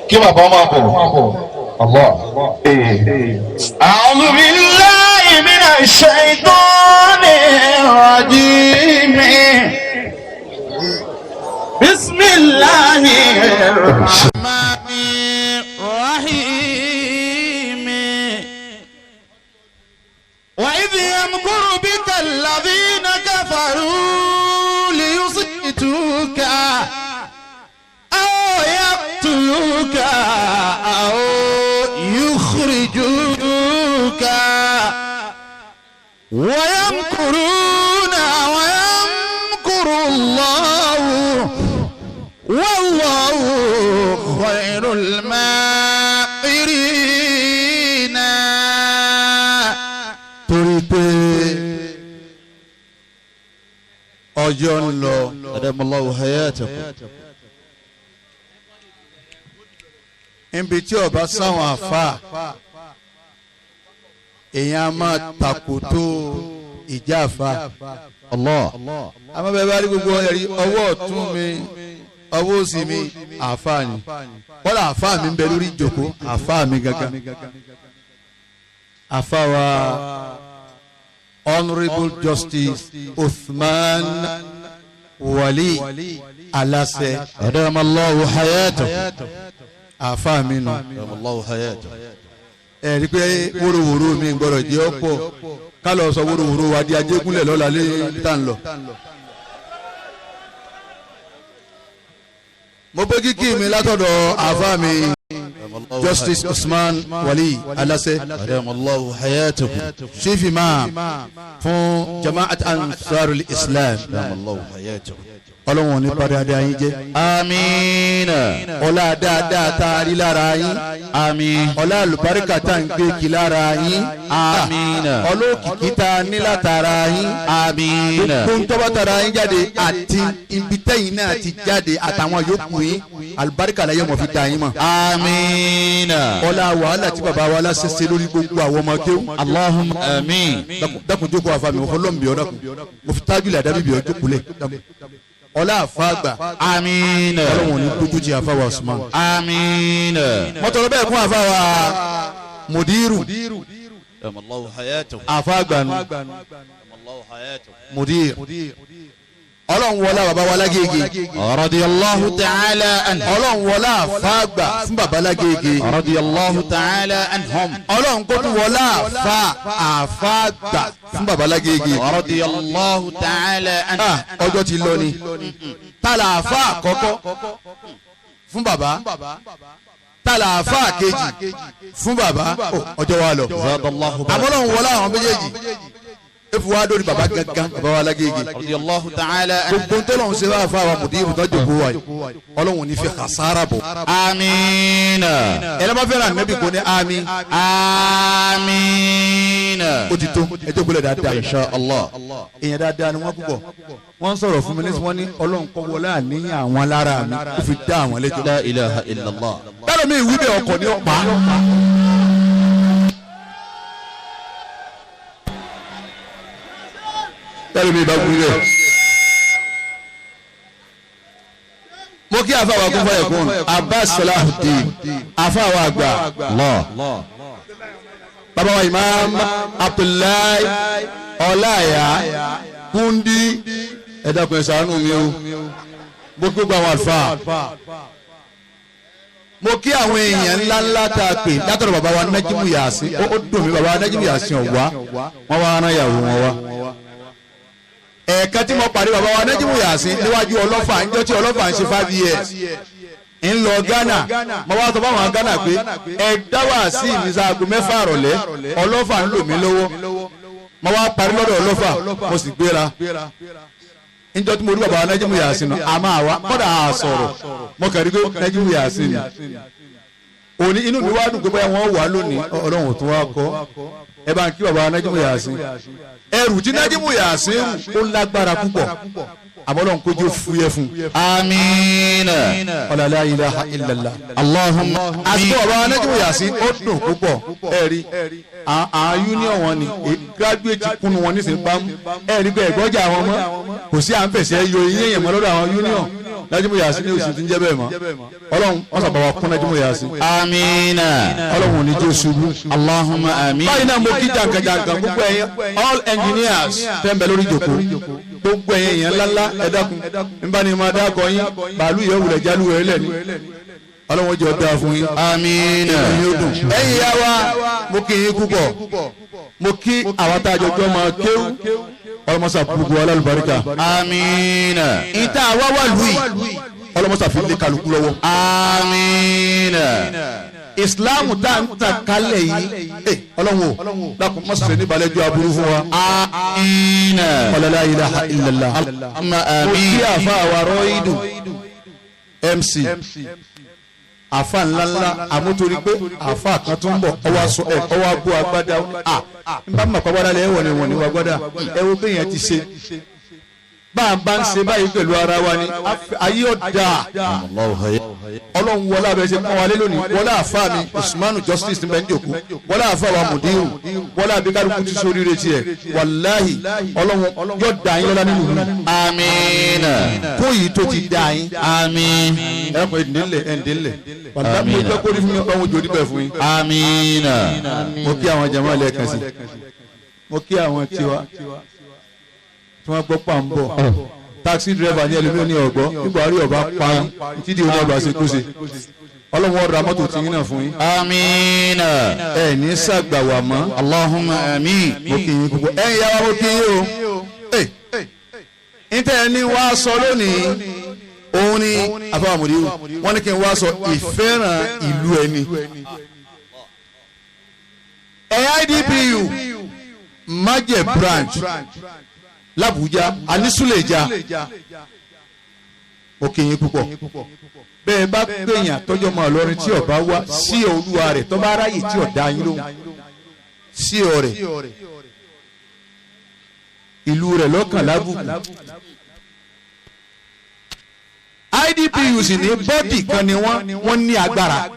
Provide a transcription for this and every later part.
Kí bàbá máa bọ̀. Allah. أعوذ بالله من الشيطان الرجيم بسم الله الرحمن الرحيم وإذ يمكر بك الذين كفروا ليثبتوك أو يقتلوك أو يخرجوك ويمكرون ويمكر الله والله خير الماكرين. Torí pé ọjọ́ ń lọ. أدام الله حياتكم. Níbi tí ọba sáwọn àfa, èèyàn á máa takòtò ìjà àfa. الله. Àmọ́ bẹ́ẹ̀ bá rí gbogbo ẹ̀rí, ọwọ́ ọ̀tún mi, ọwọ́ òsì mi, àfa ni. Kọ́lá àfa mi ń bẹ lórí ìjòkó, àfa mi gangan, àfa wa Honourable Justice Uthman Wali Aláṣẹ. أدام الله حياته. Àfa mi nù. أدام الله حياته. Ẹ rí i pé wóróworó mi gbọ́dọ̀ jẹ́ ọ̀pọ̀, ká lọ sọ wóróworó wa di Ajégúnlẹ̀ lọ́la lé tá n lọ. Mo bó kíkì mi látọ̀dọ̀ àfa mi Justice Usman Wali Aláṣẹ. أدام الله حياته. Chief Imam fún Jama'at Ansarul Islam. أدام الله حياته. Ọlọ́wọ́n ní padà dá yín jẹ́. آمين. Ọlá dáadáa tá a rí lára yín. آمين. Ọlá àlùbáríkà tá à ń gbé kí lára yín. آمين. Ọlọ́kìkí tá a ní látara yín. آمين. Gbogbo ń tọ́ba tara yín jáde àti ibi tẹ́yìn náà ti jáde àtàwọn yòókù yín, àlùbáríkà láyé mọ̀ fi da yín mọ̀. آمين. Ọlá wàhálà tí baba wa aláṣẹ ṣe lórí gbogbo àwọn ọmọ kéwù. اللهم آمين. Dákun, jókòó àfa mi, mo fọlọ́n bí ọ, dákun, mo fi tájúlẹ̀ àdábì bí ọ, jókòó lẹ̀, dákun. Ọlá àfa àgbà. آمين. Ọlọ́wọ̀n ní dójú ti àfa wa Usman. آمين. Mo tọrọ bẹ́ẹ̀ fún àfa wa Mudiru. أدام الله حياته. Àfa àgbà nù. أدام الله حياته. Mudir, Ọlọ́run wọlá baba wa lágége. رضي الله تعالى عنه. Ọlọ́run wọlá àfa àgbà fún baba lágége. رضي الله تعالى عنهم. Ọlọ́run kó tún wọlá àfa àfa àgbà fún baba lágége. رضي الله تعالى عنه. Ah, ọjọ́ ti lọ ni. Tala àfa àkọ́kọ́ fún baba, tala àfa kejì fún baba? Ó, ọjọ́ wa lọ. زاد الله بركة. Àmọ́lọ́run wọlá àwọn méjèèjì efu wa dórí baba gangan, baba wa lágége. رضي الله تعالى عنه. Gbogbo ntọ́lọ́run ṣe wá fún àwọn mùdírù tó jòkó wa yìí, Ọlọ́run ní fi khasara bọ̀. آمين. Ẹlẹ́mọ̀ fẹ́ràn nẹ́bí kò ní àmín. آمين. Ó ti tó, ẹ jókòó lẹ̀ dáadáa. إن شاء الله. Èèyàn dáadáa ni wọ́n púpọ̀. Wọ́n ń sọ̀rọ̀ fún mi nísìnyí, wọ́n ní Ọlọ́run kọ́ wọlé àníyàn àwọn lára mi, ó fi dá àwọn lẹ́jọ́. لا إله إلا الله. Bẹ́ẹ̀ mi ìwí bẹ́ẹ̀, ọkọ̀ ní ọ̀pá. Bẹ́ẹ̀ mi bá wí bẹ́ẹ̀. Mo kí àfàwà kún fún ẹ̀kún Abbas Salahuddin, àfàwà àgbà. الله. Bàbá wa Imam Abdullahi Ọláìyá Kúndí, ẹ dákun, ẹ ṣàánú mi o. Mo kí gbogbo àwọn àlùfáà, mo kí àwọn èèyàn ńláńlá tá a pè látọ̀dọ̀ bàbá wa Nájímù Yàsín. Ó dùn mí, bàbá wa Nájímù Yàsín ọ̀wá, wọ́n wá rán ìyàwó wọn wá. Ẹ̀ẹ̀kan tí mo pàdé bàbá wa Nájímù Yàsín níwájú Ọlọ́fà, níjọ́ tí Ọlọ́fà ń ṣe 5 years, ń lọ Ghana, mo wá sọ fáwọn Ghana pé ẹ dá wá sí ìmísà aago 6 àrọ̀lẹ́, Ọlọ́fà ń lò mí lọ́wọ́. Mo wá parí lọ́dọ̀ Ọlọ́fà, mo sì gbéra. Níjọ́ tí mo rí bàbá wa Nájímù Yàsín náà, a máa wá kọ́dà a sọ̀rọ̀, mo kàn rí pé Nájímù Yàsín ni òní. Inú mi wá dùn pé bóyá wọ́n wà lónìí, Ọlọ́run ò tún wá kọ́. Ẹ bá ń kí bàbá wa Nájímù Yàsín. Ẹrù tí Nájímù Yàsín rù, ó lágbára púpọ̀, àmọ́ Ọlọ́run kó jẹ́ fúyẹ́ fún un. آمين. Ọ̀là la ilaha illallah. اللهم Àsìkò bàbá wa Nájímù Yàsín, ó dùn púpọ̀. Ẹ rí àwọn union wọn ni graduate kunu wọn nísìnyí bámú. Ẹ rí pé ẹ̀gbọ́jà wọn mọ́, kò sí à ń fẹsẹ̀ yọ eyín èèyàn mọ́ lọ́dọ̀ àwọn union. Nájímù Yásìn ní oṣù tí ń jẹ́ bẹ́ẹ̀ mọ́. Ọlọ́run wọ́n sábà wà kún Nájímù Yásìn. Amiina. Ọlọ́run ò ní jó ṣubú. Allahumma amin. Báyìí náà mo kí jàǹkàjàǹkà gbogbo ẹ̀yin all engineers tẹ́ ń bẹ lórí ìjòkó, gbogbo ẹ̀yin èèyàn ńláńlá, ẹ dákun, nbá ni máa dákọ yín bàálù yẹn wulẹ̀ jálù rẹ̀ lẹ́ni. Ọlọ́run jẹ́ ọ̀dà fún yín. Amiina. Inú yóò dùn. Ẹ̀yin yá wa, mo kí yín púpọ̀. Mo kí àwọn tá a jọ jọ máa kéwú. Ọlọ́mọsà gbogbo alálùbáríkà. Amiina. Ìta àwa wà lùi, ọlọ́mọsà fi lé kálukú lọ́wọ́. Amiina. Ìsìláàmù tá à ń tàn kálẹ̀ yìí, Ọlọ́run o, dákun má ṣe ní balẹ̀jọ́ aburú fún wa. Amiina. Ọlọ́lá ilaha illallah. Allahumma Mo kí amin. àfa àwa rọ́ìdù MC, àfa ńláńlá, àmótorí pé àfa kan tó ń bọ̀, ọwọ́ aṣọ ẹ, ọwọ́ abó agbádá. Ó ní à ń bá mọ̀ pàgbádá lẹ̀ wọ̀n ni wọ̀n ni wà gbádá. Ẹ wo bẹ́ẹ̀ yẹn ti ṣe bá a bá ń ṣe báyìí pẹ̀lú ara wa ni ayé ọ̀dà. Ọlọ́run wọlé abẹ́ ṣe pọ́n wálé lónìí, wọlé àfa mi Usmanu Justice ní bẹ́ẹ̀ ní jòkó, wọlé àfa wa Mudiru, wọlé abikálukú ti sórí rẹ tiẹ̀. Wàláhì, Ọlọ́run yóò dá yín lọ́lá nínú ìlú. Amiina. Kó yìí tó ti dá yín. Àmín. Ẹ kò ẹ̀ǹdínlẹ̀ ẹ̀ǹdínlẹ̀ wàlá mo fẹ́ kó ní fún mi. Ọlọ́run jò níbẹ̀ fún yín. Amiina. Mo kí àwọn jama lẹ́ẹ̀kan sí. Mo kí àwọn tiwa tí wọ́n gbọ́ pa ń bọ̀. Taxi driver ní ẹlòmíràn ní ọ̀gbọ́ nígbà rí ọba pa yín títí oní ọba ṣe kúṣe. Ọlọ́run ọ̀rọ̀ mọ́tò tí yín náà fún yín. Amiina. Ẹ ní sàgbàwà mọ́. Allahumma amin. Mo kí yín púpọ̀. Ẹ̀yin yàrá, mo kí yín o. Níta ẹni wá sọ lónìí, òun ni afáwàmùdíwù wọ́n ní kí n wá sọ ìfẹ́ràn ìlú ẹni. Ẹ̀yà IDPU Májẹ̀ branch l'Abuja anísúlẹ̀já, mo kí yín púpọ̀. Bẹ́ẹ̀ bá gbẹ̀yìn àtọ́jọ́ mọ́ ọlọ́rin tí ọba wá sí olúwa rẹ̀, tọ́ bá ráyè tí ọ̀dá yín lóhùn sí ọ̀rẹ́ ìlú rẹ̀ lọ́kàn lábùkù. IDPU sì ní body kan ni wọ́n ní agbára.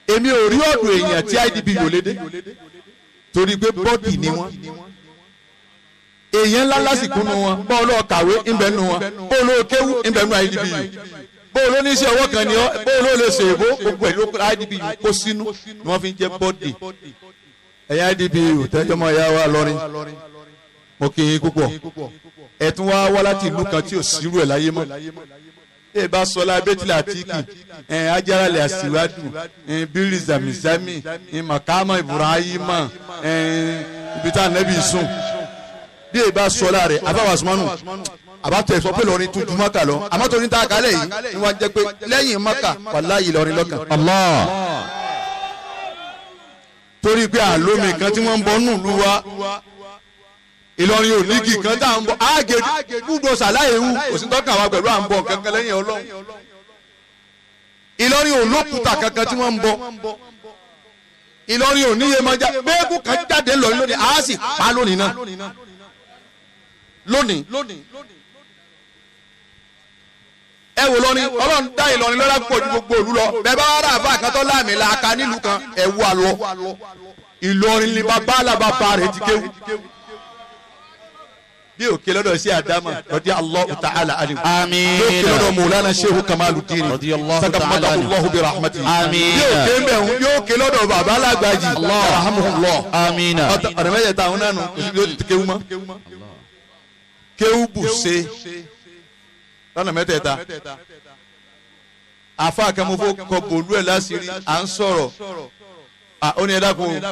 Èmi ò rí ọ̀dọ̀ èèyàn tí IDPU ò lè dé, torí pé body ni wọ́n. Èèyàn ńlá lásìkò nu wọn. Bọ́ọ̀lù ọ̀kàwé ńbẹ nu wọn, bọ́ọ̀lù kéwú ńbẹ nu IDPU, bọ́ọ̀lù oníṣẹ́ ọwọ́ kan ni ọ, bọ́ọ̀lù olè ṣe èbó, gbogbo ẹ̀ ló IDPU kó sínú ni wọ́n fi ń jẹ́ body. Ẹ̀yin IDPU tẹ́jọ́ mọ́ ìyá wa lọ́rin, mo kí yín púpọ̀. Ẹ̀tún wá wá láti ìlú kan tí ò sírú ẹ̀ láyé mọ́. Ẹ bá sọlá abẹ́tìlá àtìkì ẹ̀ ajaralẹ̀ àsìwádùn ẹ̀ bírí zamizami ẹ̀ makama ibrahima ẹ̀ ibi tá a nẹ́bí sùn. Bí ẹ bá sọlá rẹ̀ abáwàsímánù àbátọ̀ ẹ̀ sọ pé lọ́rin tún ju Maka lọ, àmọ́ tó ní tá a kálẹ̀ yìí ni wọ́n jẹ́ pé lẹ́yìn Maka, wàláyé, lọ́rin lọ́kàn. Allah. Torí pé àlómi kan tí wọ́n ń bọ́ nù lú wa, Ìlọrin ò ní kì kan tá à ń bọ àgè gbúdọ̀ sàláyé wù, kò sí tọ́ka wa pẹ̀lú à ń bọ̀ kankan lẹ́yìn Ọlọ́run. Ìlọrin ò lókùtà kankan tí wọ́n ń bọ. Ìlọrin ò níye máa já gbẹ́gùn kan jáde lọ́rin lónìí, a sì pa lónìí náà lónìí. Ẹ wò lọ́rin, Ọlọ́run dá Ìlọrin lọ́la púpọ̀ ju gbogbo òlu lọ. Bẹ́ẹ̀ bá rà fún àkàtọ́ láàmì làákà nílùú kan, ẹ̀ wú àlọ́ Ìlọrin ni bàbá alábàbà rẹ̀ ti kéwù bí òkè lọ́dọ̀ sí àdámà rọ̀dí Allahu ta'ala alim. Àmín. Bí òkè lọ́dọ̀ Mawlana Shehu Kamaluddin Radiyallahu ta'ala sakamata anhu. Allahu bi rahmatihi. Àmín. Bí òkè mbẹ̀hún, bí òkè lọ́dọ̀ bàbá alágbàjì rahimahullah. Amina. Ọ̀nà mẹ́jẹ̀ta àwọn náà nù, kò sí bí ó ti kéwú mọ́. Kéwú bù ṣe lọ́nà mẹ́tẹ̀ẹ̀ta. Àfa àkàmọ́fó kọ bòlú ẹ̀ láṣìírí, à ń sọ̀rọ̀, ó ní ẹ dákun o,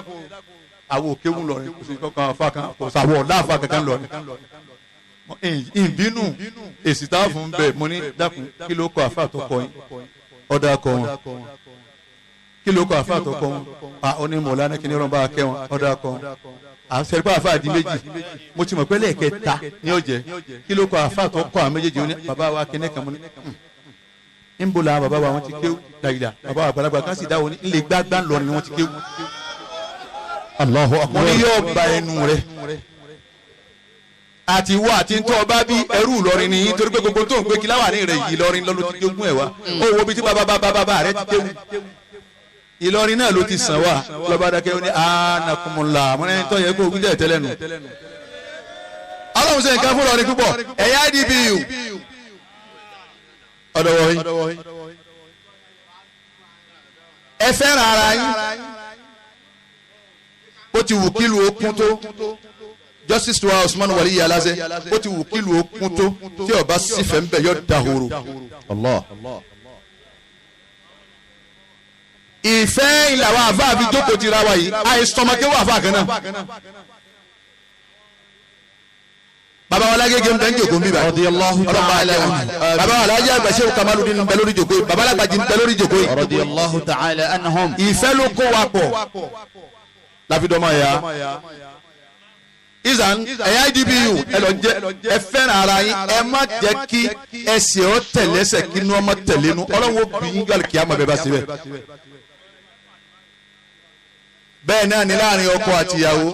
àwọn òkéwù lọrin, kò sí kankan àfa kan, kò sàwọ̀ láàfa kankan lọrin. Ìbínú èsì tá a fún bẹ́ẹ̀, mo ní dákun, kí ló kọ àfa tó kọ yín? Ọ̀dà kọ wọn. Kí ló kọ àfa tó kọ wọn? A ó ní mọ̀lánà kí ni ọ̀rọ̀ bá kẹ́ wọn. Ọ̀dà kọ wọn. Àṣẹrípà àfa di méjì, mo ti mọ̀ pé lẹ́ẹ̀kẹta ní ọ̀jẹ̀. Kí ló kọ àfa tó kọ àwọn méjèèjì? Ó ní bàbá wa kíní kan. Mo ní ń bò làwọn bàbá wa wọn ti kéwù dàgídà. Bàbá wa àgbàlagbà kan sì dáwọ́ ní ńlẹ̀ gbágbá ńlọrin ni wọ́n ti kéwù. Allahu Mo akbar. ní yóò ba ẹnu rẹ àti wọ àti ntọ́ ọba bí ẹrú Ìlọrin ni yín, torí pé gbogbo tó ń gbé kíláwà ní rẹ yìí, Ìlọrin lọ́lọ́ ti jogún ẹ̀ wá. Ó wo bí tí bàbá bàbá bàbá rẹ ti kéwù, Ìlọrin náà ló ti sàn wá. Lọ́ba dákẹ́, ó ní anakumula. Mo ní tọ́ yẹ kó ogún jẹ́ tẹ́lẹ̀ nù. Ọlọ́run ṣe nǹkan fún Ìlọrin púpọ̀. Ẹ̀yà IDPU Ọ̀dọ̀ wọ̀nyí ẹ fẹ́ràn ara yín. Ó ti wù kílù okun tó, Justice to Usman Wali Aláṣẹ, ó ti wù kílù okun tó, tí ọba sífẹ̀ ń bẹ̀ yọ dahoro. Allah. Ìfẹ́ ilẹ̀ àwọn àfa àfi jókòó ti ra wa yìí, àìsọmọkéwò àfa kan náà. Baba wa Lágége ń bẹ ń jòkó ń bíbá. Radiyallahu ta'ala anhu. Baba wa Alhaji Àgbà Shehu Kamaludin ń bẹ lórí jòkó yìí, baba Alágbàjì ń bẹ lórí jòkó yìí. Radiyallahu ta'ala anhum. Ìfẹ́ ló kó wa pọ̀ láfidọ́mọ ya. Ìzàn ẹ̀yà IDBU ẹ lọ jẹ, ẹ fẹ́ràn ara yín, ẹ má jẹ́ kí ẹsẹ̀ ọ tẹ̀lẹ́sẹ̀ kí inú ọmọ tẹ̀lé nu. Ọlọ́run ó bí yín gbàlù kí á mọ̀ bẹ́ẹ̀ bá ṣe bẹ́ẹ̀. Bẹ́ẹ̀ náà ni láàrin ọkọ àtìyàwó,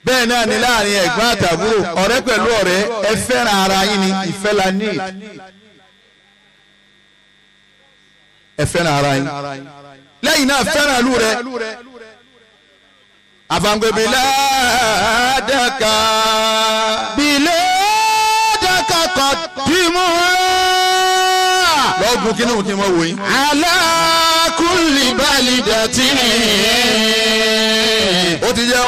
bẹ́ẹ̀ náà ni láàrin ẹ̀gbọ́n àtàbúrò, ọ̀rẹ́ pẹ̀lú ọ̀rẹ́, ẹ fẹ́ràn ara yín ni. Ìfẹ́ la need. Ẹ fẹ́ràn ara yín. Lẹ́yìn náà, fẹ́ràn ìlú rẹ. Àfàǹgbẹ̀bìlá dàkà. بلادك قدمها Lọ́ọ̀gùn kí ni òun kí n mọ̀ wò yín. على كل بلدة. Ó ti jẹ́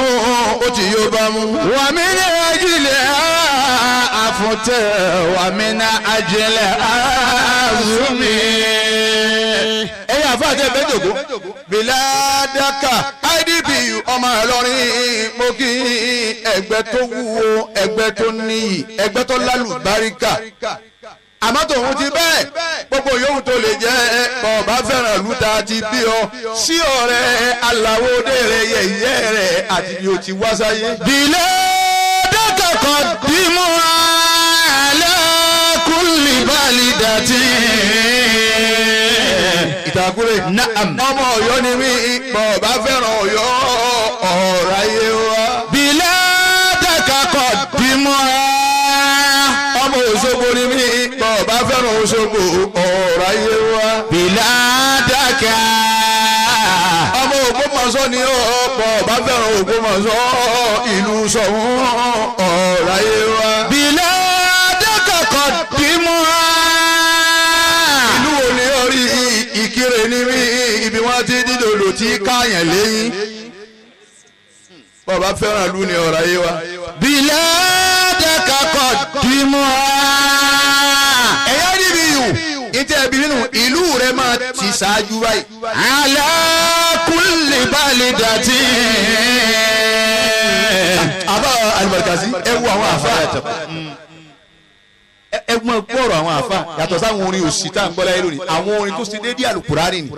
ó ti yóò bá mú. ومن أجلها أفتى ومن أجلها زمي. Ẹ̀yin àfa àti ẹ̀fẹ́ jòkó bìládàkà IDPU ọmọ Ìlọrin, mo kí ẹgbẹ́ tó wúwo, ẹgbẹ́ tó níyì, ẹgbẹ́ tó lálùbáríkà. Àmọ́ tòun ti bẹ́ẹ̀, gbogbo yòówù tó lè jẹ́, bọ̀ọ̀bá fẹ́ràn ìlú ta ti bí ọ sí, ọ̀rẹ́ aláwo dèrè yẹ̀yẹ́ rẹ̀ àti bí o ti wá sáyé. بلادك قدمها على كل بلدة. Ìtàkùrẹ́. Naam. Ọmọ Ọ̀yọ́ ni mí, bọ̀ọ̀bá fẹ́ràn Ọ̀yọ́, ọ̀rọ̀ ayé wa. بلادك قدمها. Ọmọ Òṣogbo ni mí, bọ̀ọ̀bá fẹ́ràn Òṣogbo, ọ̀rọ̀ ayé wa. بلادك. Ọmọ Ògbómọ̀ṣọ́ ni ó, bọ̀ọ̀bá fẹ́ràn Ògbómọ̀ṣọ́, ìlú Ṣọ̀ún, ọ̀rọ̀ ayé wa. بلادك قدمها. Ìlú wo ni ó rí? Ìkirè ni mí, ibi wọn ti dídòdò tí káàyàn léyìn. Bọ̀ọ̀bá fẹ́ràn ìlú ni ọ̀rọ̀ ayé wa. بلادك قدمها. Ẹ̀yà níbi yù ìtẹ̀ ẹ̀bí nínú ìlú rẹ̀ máa ti ṣáájú báyìí. على كل بلدة. Àbá Alibarikasi, ẹ wo àwọn àfa, ẹ mọ gbọ́rọ̀ àwọn àfa yàtọ̀ sáwọn orin òsì tá à ń gbọ́ láyé lónìí, àwọn orin tó ṣe déédéé àlùkùránì ni.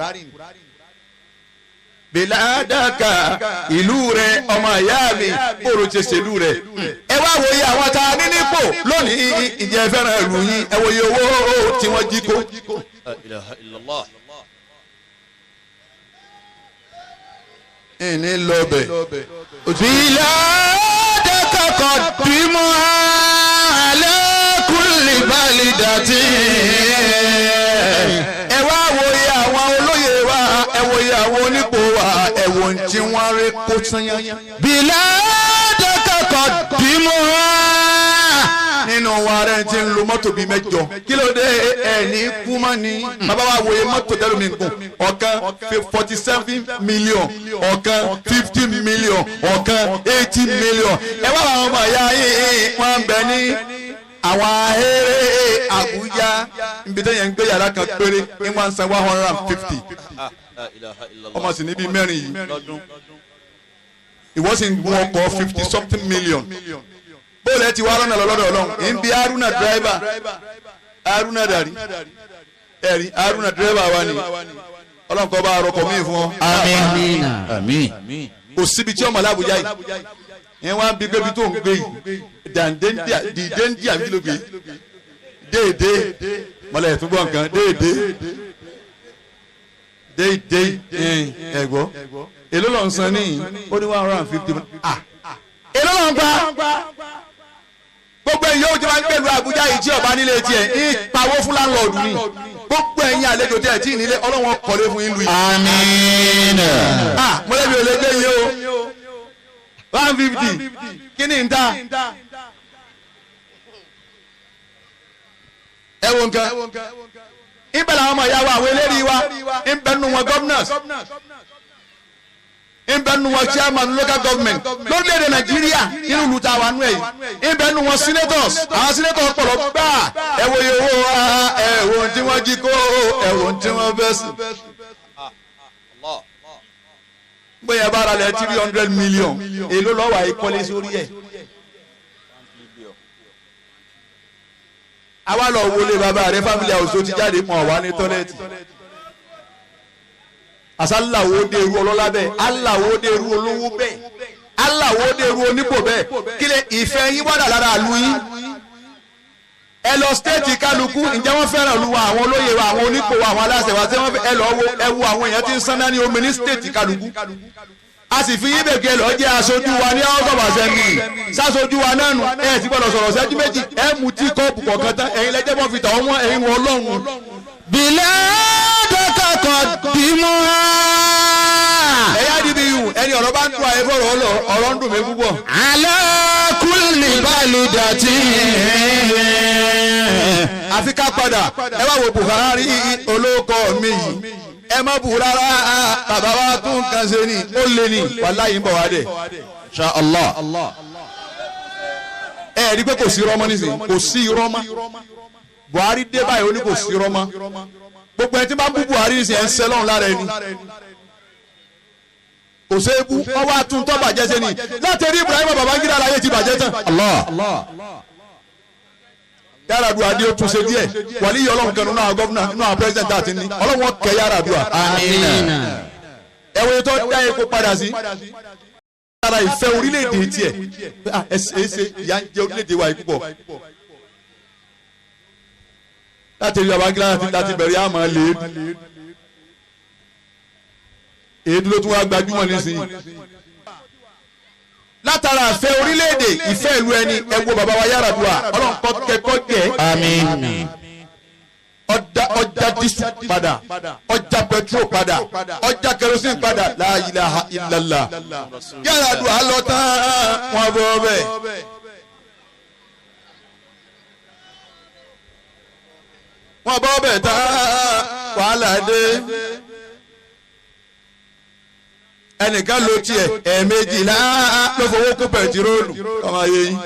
Bèládàkà, ìlú rẹ, ọmọ ìyá mi, bòrò ṣe ṣèlú rẹ. Ẹ wá wòye àwọn tá a ní nípò lónìí, ìjẹ́ fẹ́ràn ìlú yín? Ẹ wòye owó tí wọ́n jí kó. La ilaha illallah. Ìní lọ bẹ̀. بلادك قدمها على كل بلدة. Ẹ wá wòye àwọn olóyè wa, ẹ wòye àwọn onípò wa, ẹ wò ń tí wọ́n rí kó sányányá. بلادك قدمها. Nínú wa rẹ̀ ti ń lo mọ́tò bíi mẹ́jọ, kí ló dé? Ẹ ní kú mọ́ ni. Bàbá wa, wòye mọ́tò tẹ́lu mi gùn, ọ̀kan 47 million, ọ̀kan 50 million, ọ̀kan 80 million. Ẹ wá àwọn ọmọ ìyá yìí, wọ́n ń bẹ ní àwọn ahéré Àbújá, níbi tẹ́yẹ̀ ń gbé yàrá kan péré ní wọ́n ń san 150. La ilaha illallah. Ọmọ sì níbi mẹ́rin yìí. Lọ́dún. Ìwọ sì ń gun ọkọ̀ 50 something million. Bóòlù ẹ ti wá rọ́nà lọ́dọ̀ Ọlọ́run ń bí. Haruna driver, Haruna dàrí ẹ̀rí, Haruna driver wa ni. Ọlọ́run kọ́ bá arọkọ̀ míì fún ọ. Àmín. Àmín. Kò síbi tí ọmọ làbújá yìí ẹ wá bí gbébi tó ń gbé yìí, dàndéńdíà dìdéńdíà bí ló gbé déédéé mọlẹ tún gbọ́ nǹkan déédéé déédéé. Ẹ gbọ́, èló ló ń san níyìn? Ó ní 150. Ah, èló ló ń gbà? Gbogbo ẹ̀yin yóò jẹ́ wá ń gbèlú Àbújá yìí tí ọba nílé tiẹ̀ ń pawó fún landlord ni. Gbogbo ẹ̀yin àlejò tiẹ̀ tí ì nílé, Ọlọ́wọ́n kọ́lé fún yín lu yìí. Àmín. Ah, mọ̀lẹ́bí ò lè gbé yín o. 150, kí ni n ta? Ẹ wo nǹkan ibẹ̀ làwọn ọmọ ìyá wa àwọn eléyìí wa ń bẹ nínú wọn governors, ń bẹ nínú wọn chairman local government lórílẹ̀‐èdè Nàìjíríà nínú ìlú tá a wà nú ẹ̀ yìí, ń bẹ nínú wọn senators. Àwọn senators pọ̀lọ́ gbà. Ẹ wo iye owó wa, ẹ wo ohun tí wọ́n jí kó, ẹ wo ohun tí wọ́n fẹ́ sí. Bóyá bára lẹ 300 million, èló lọ́wọ́ àìkọ́lé sórí ẹ̀? Àwa lọ wọlé bàbá rẹ, family house tó ti jáde, pọ̀ wá ní toilet. Àsálàwò dé irú ọlọ́lá bẹ́ẹ̀, aláwò dé irú olówó bẹ́ẹ̀, aláwò dé irú onípò bẹ́ẹ̀. Kílẹ̀ ìfẹ́ yín wádà lára àlù yín? Ẹ lọ state kálukú, ǹjẹ́ wọ́n fẹ́ràn lu wa? Àwọn olóyè wa, àwọn onípò wa, àwọn aláṣẹ wa, tí wọ́n fẹ́? Ẹ lọ wo, ẹ wo àwọn èèyàn tí ń sanná ní omi ní state kálukú. A sì fi yín bèkè lọ jẹ́ aṣojú wa ní House of Assembly. Ṣaṣojú wa náà nù? Ẹ ti gbọ́dọ̀ sọ̀rọ̀ ṣẹ́jú 2, ẹ mú tí kọ́ọ̀pù kọ̀ọ̀kan tán. Ẹ̀yin lẹ́jẹ́ bọ́ fi tà wọ́n ẹ̀yin wọ Ọlọ́run. بلادك قدمها. Ẹ̀yà dìbì yù ẹni ọ̀rọ̀ bá ń dùn àyè fọ̀rọ̀ ọlọ ọ̀rọ̀ ń dùn mí púpọ̀. على كل بلدة. Àfi ká padà. Ẹ wá wo Buhari olóko mi yìí, ẹ má bù rárá. Bàbá wa tún kan ṣe ni ó lé ní wàláyé ń bọ̀ wá dẹ̀. Insha Allah. Ẹ rí i pé kò sí rọ́mọ́ nísìnyí, kò sí rọ́mọ́. Buhari dé báyìí, ó ní kò sí rọ́mọ́. Gbogbo ẹni tí bá ń bú Buhari nísìnyí, ẹ ń sẹ́ lọ́run lára ẹni. Kò sí ebú ọwọ́ àtúntọ́ bàjẹ́ sẹ́ni láti rí Ibrahim Babangida láyé ti bàjẹ́ tán. Allah. Yar'Adua adé ó tún ṣe díẹ̀. Wàlí yìí, Ọlọ́run kan nínú àwọn governor, nínú àwọn president àti ní Ọlọ́run kẹ Yar'Adua. Amina. Ẹ̀wọ̀n tó dá epo padà sí lára ìfẹ́ orílẹ̀-èdè tiẹ̀. Ẹ ṣe ìyà ń jẹ orílẹ̀-èdè wa yìí púpọ̀. Láti rí Babangida láti bẹ̀rẹ̀ àmọ́ lèédú èédú ló tún wá gbajúmọ̀ nísìnyí látara ìfẹ́ orílẹ̀-èdè, ìfẹ́ ìlú ẹni. Ẹ wo bàbá wa Yar'Adua, Ọlọ́run kọ́ kẹ́kọ́ gẹ̀. Àmín. Ọjà ọjà diesel padà, ọjà petrol padà, ọjà kerosene padà. La ilaha illallah. Yar'Adua lọ tán, wọn bọ bẹ́ẹ̀. Wọn bọ bẹ́ẹ̀ tán, wàhálà dé. Ẹnìkan ló tiẹ̀ ẹ̀ẹ̀mejìlá ló fowó kún pẹ̀tiróòlù kọ́mọ ayé yín.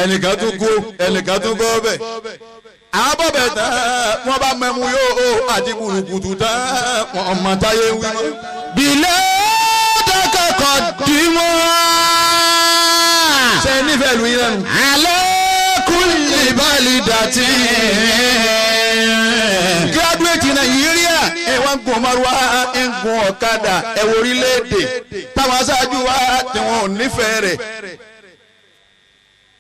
Ẹnìkan tún kú, ẹnìkan tún bọ́ bẹ́ẹ̀. Àwọn bọ́bẹ̀ tán, wọ́n bá mẹ́mu yóò àti kùrùkùtù tán, wọ́n mọ táyé ń wí mọ́. بلادك قدمها. Ṣe é nífẹ̀ẹ́ lu yín lẹ́nu? على كل بلدة. Graduate Nàìjíríà, ẹ wá ń gun ọmọlúwa, ẹ ń gun ọ̀kadà. Ẹ wo orílẹ̀-èdè táwọn aṣáájú wa tí wọn ò nífẹ̀ẹ́ rẹ̀.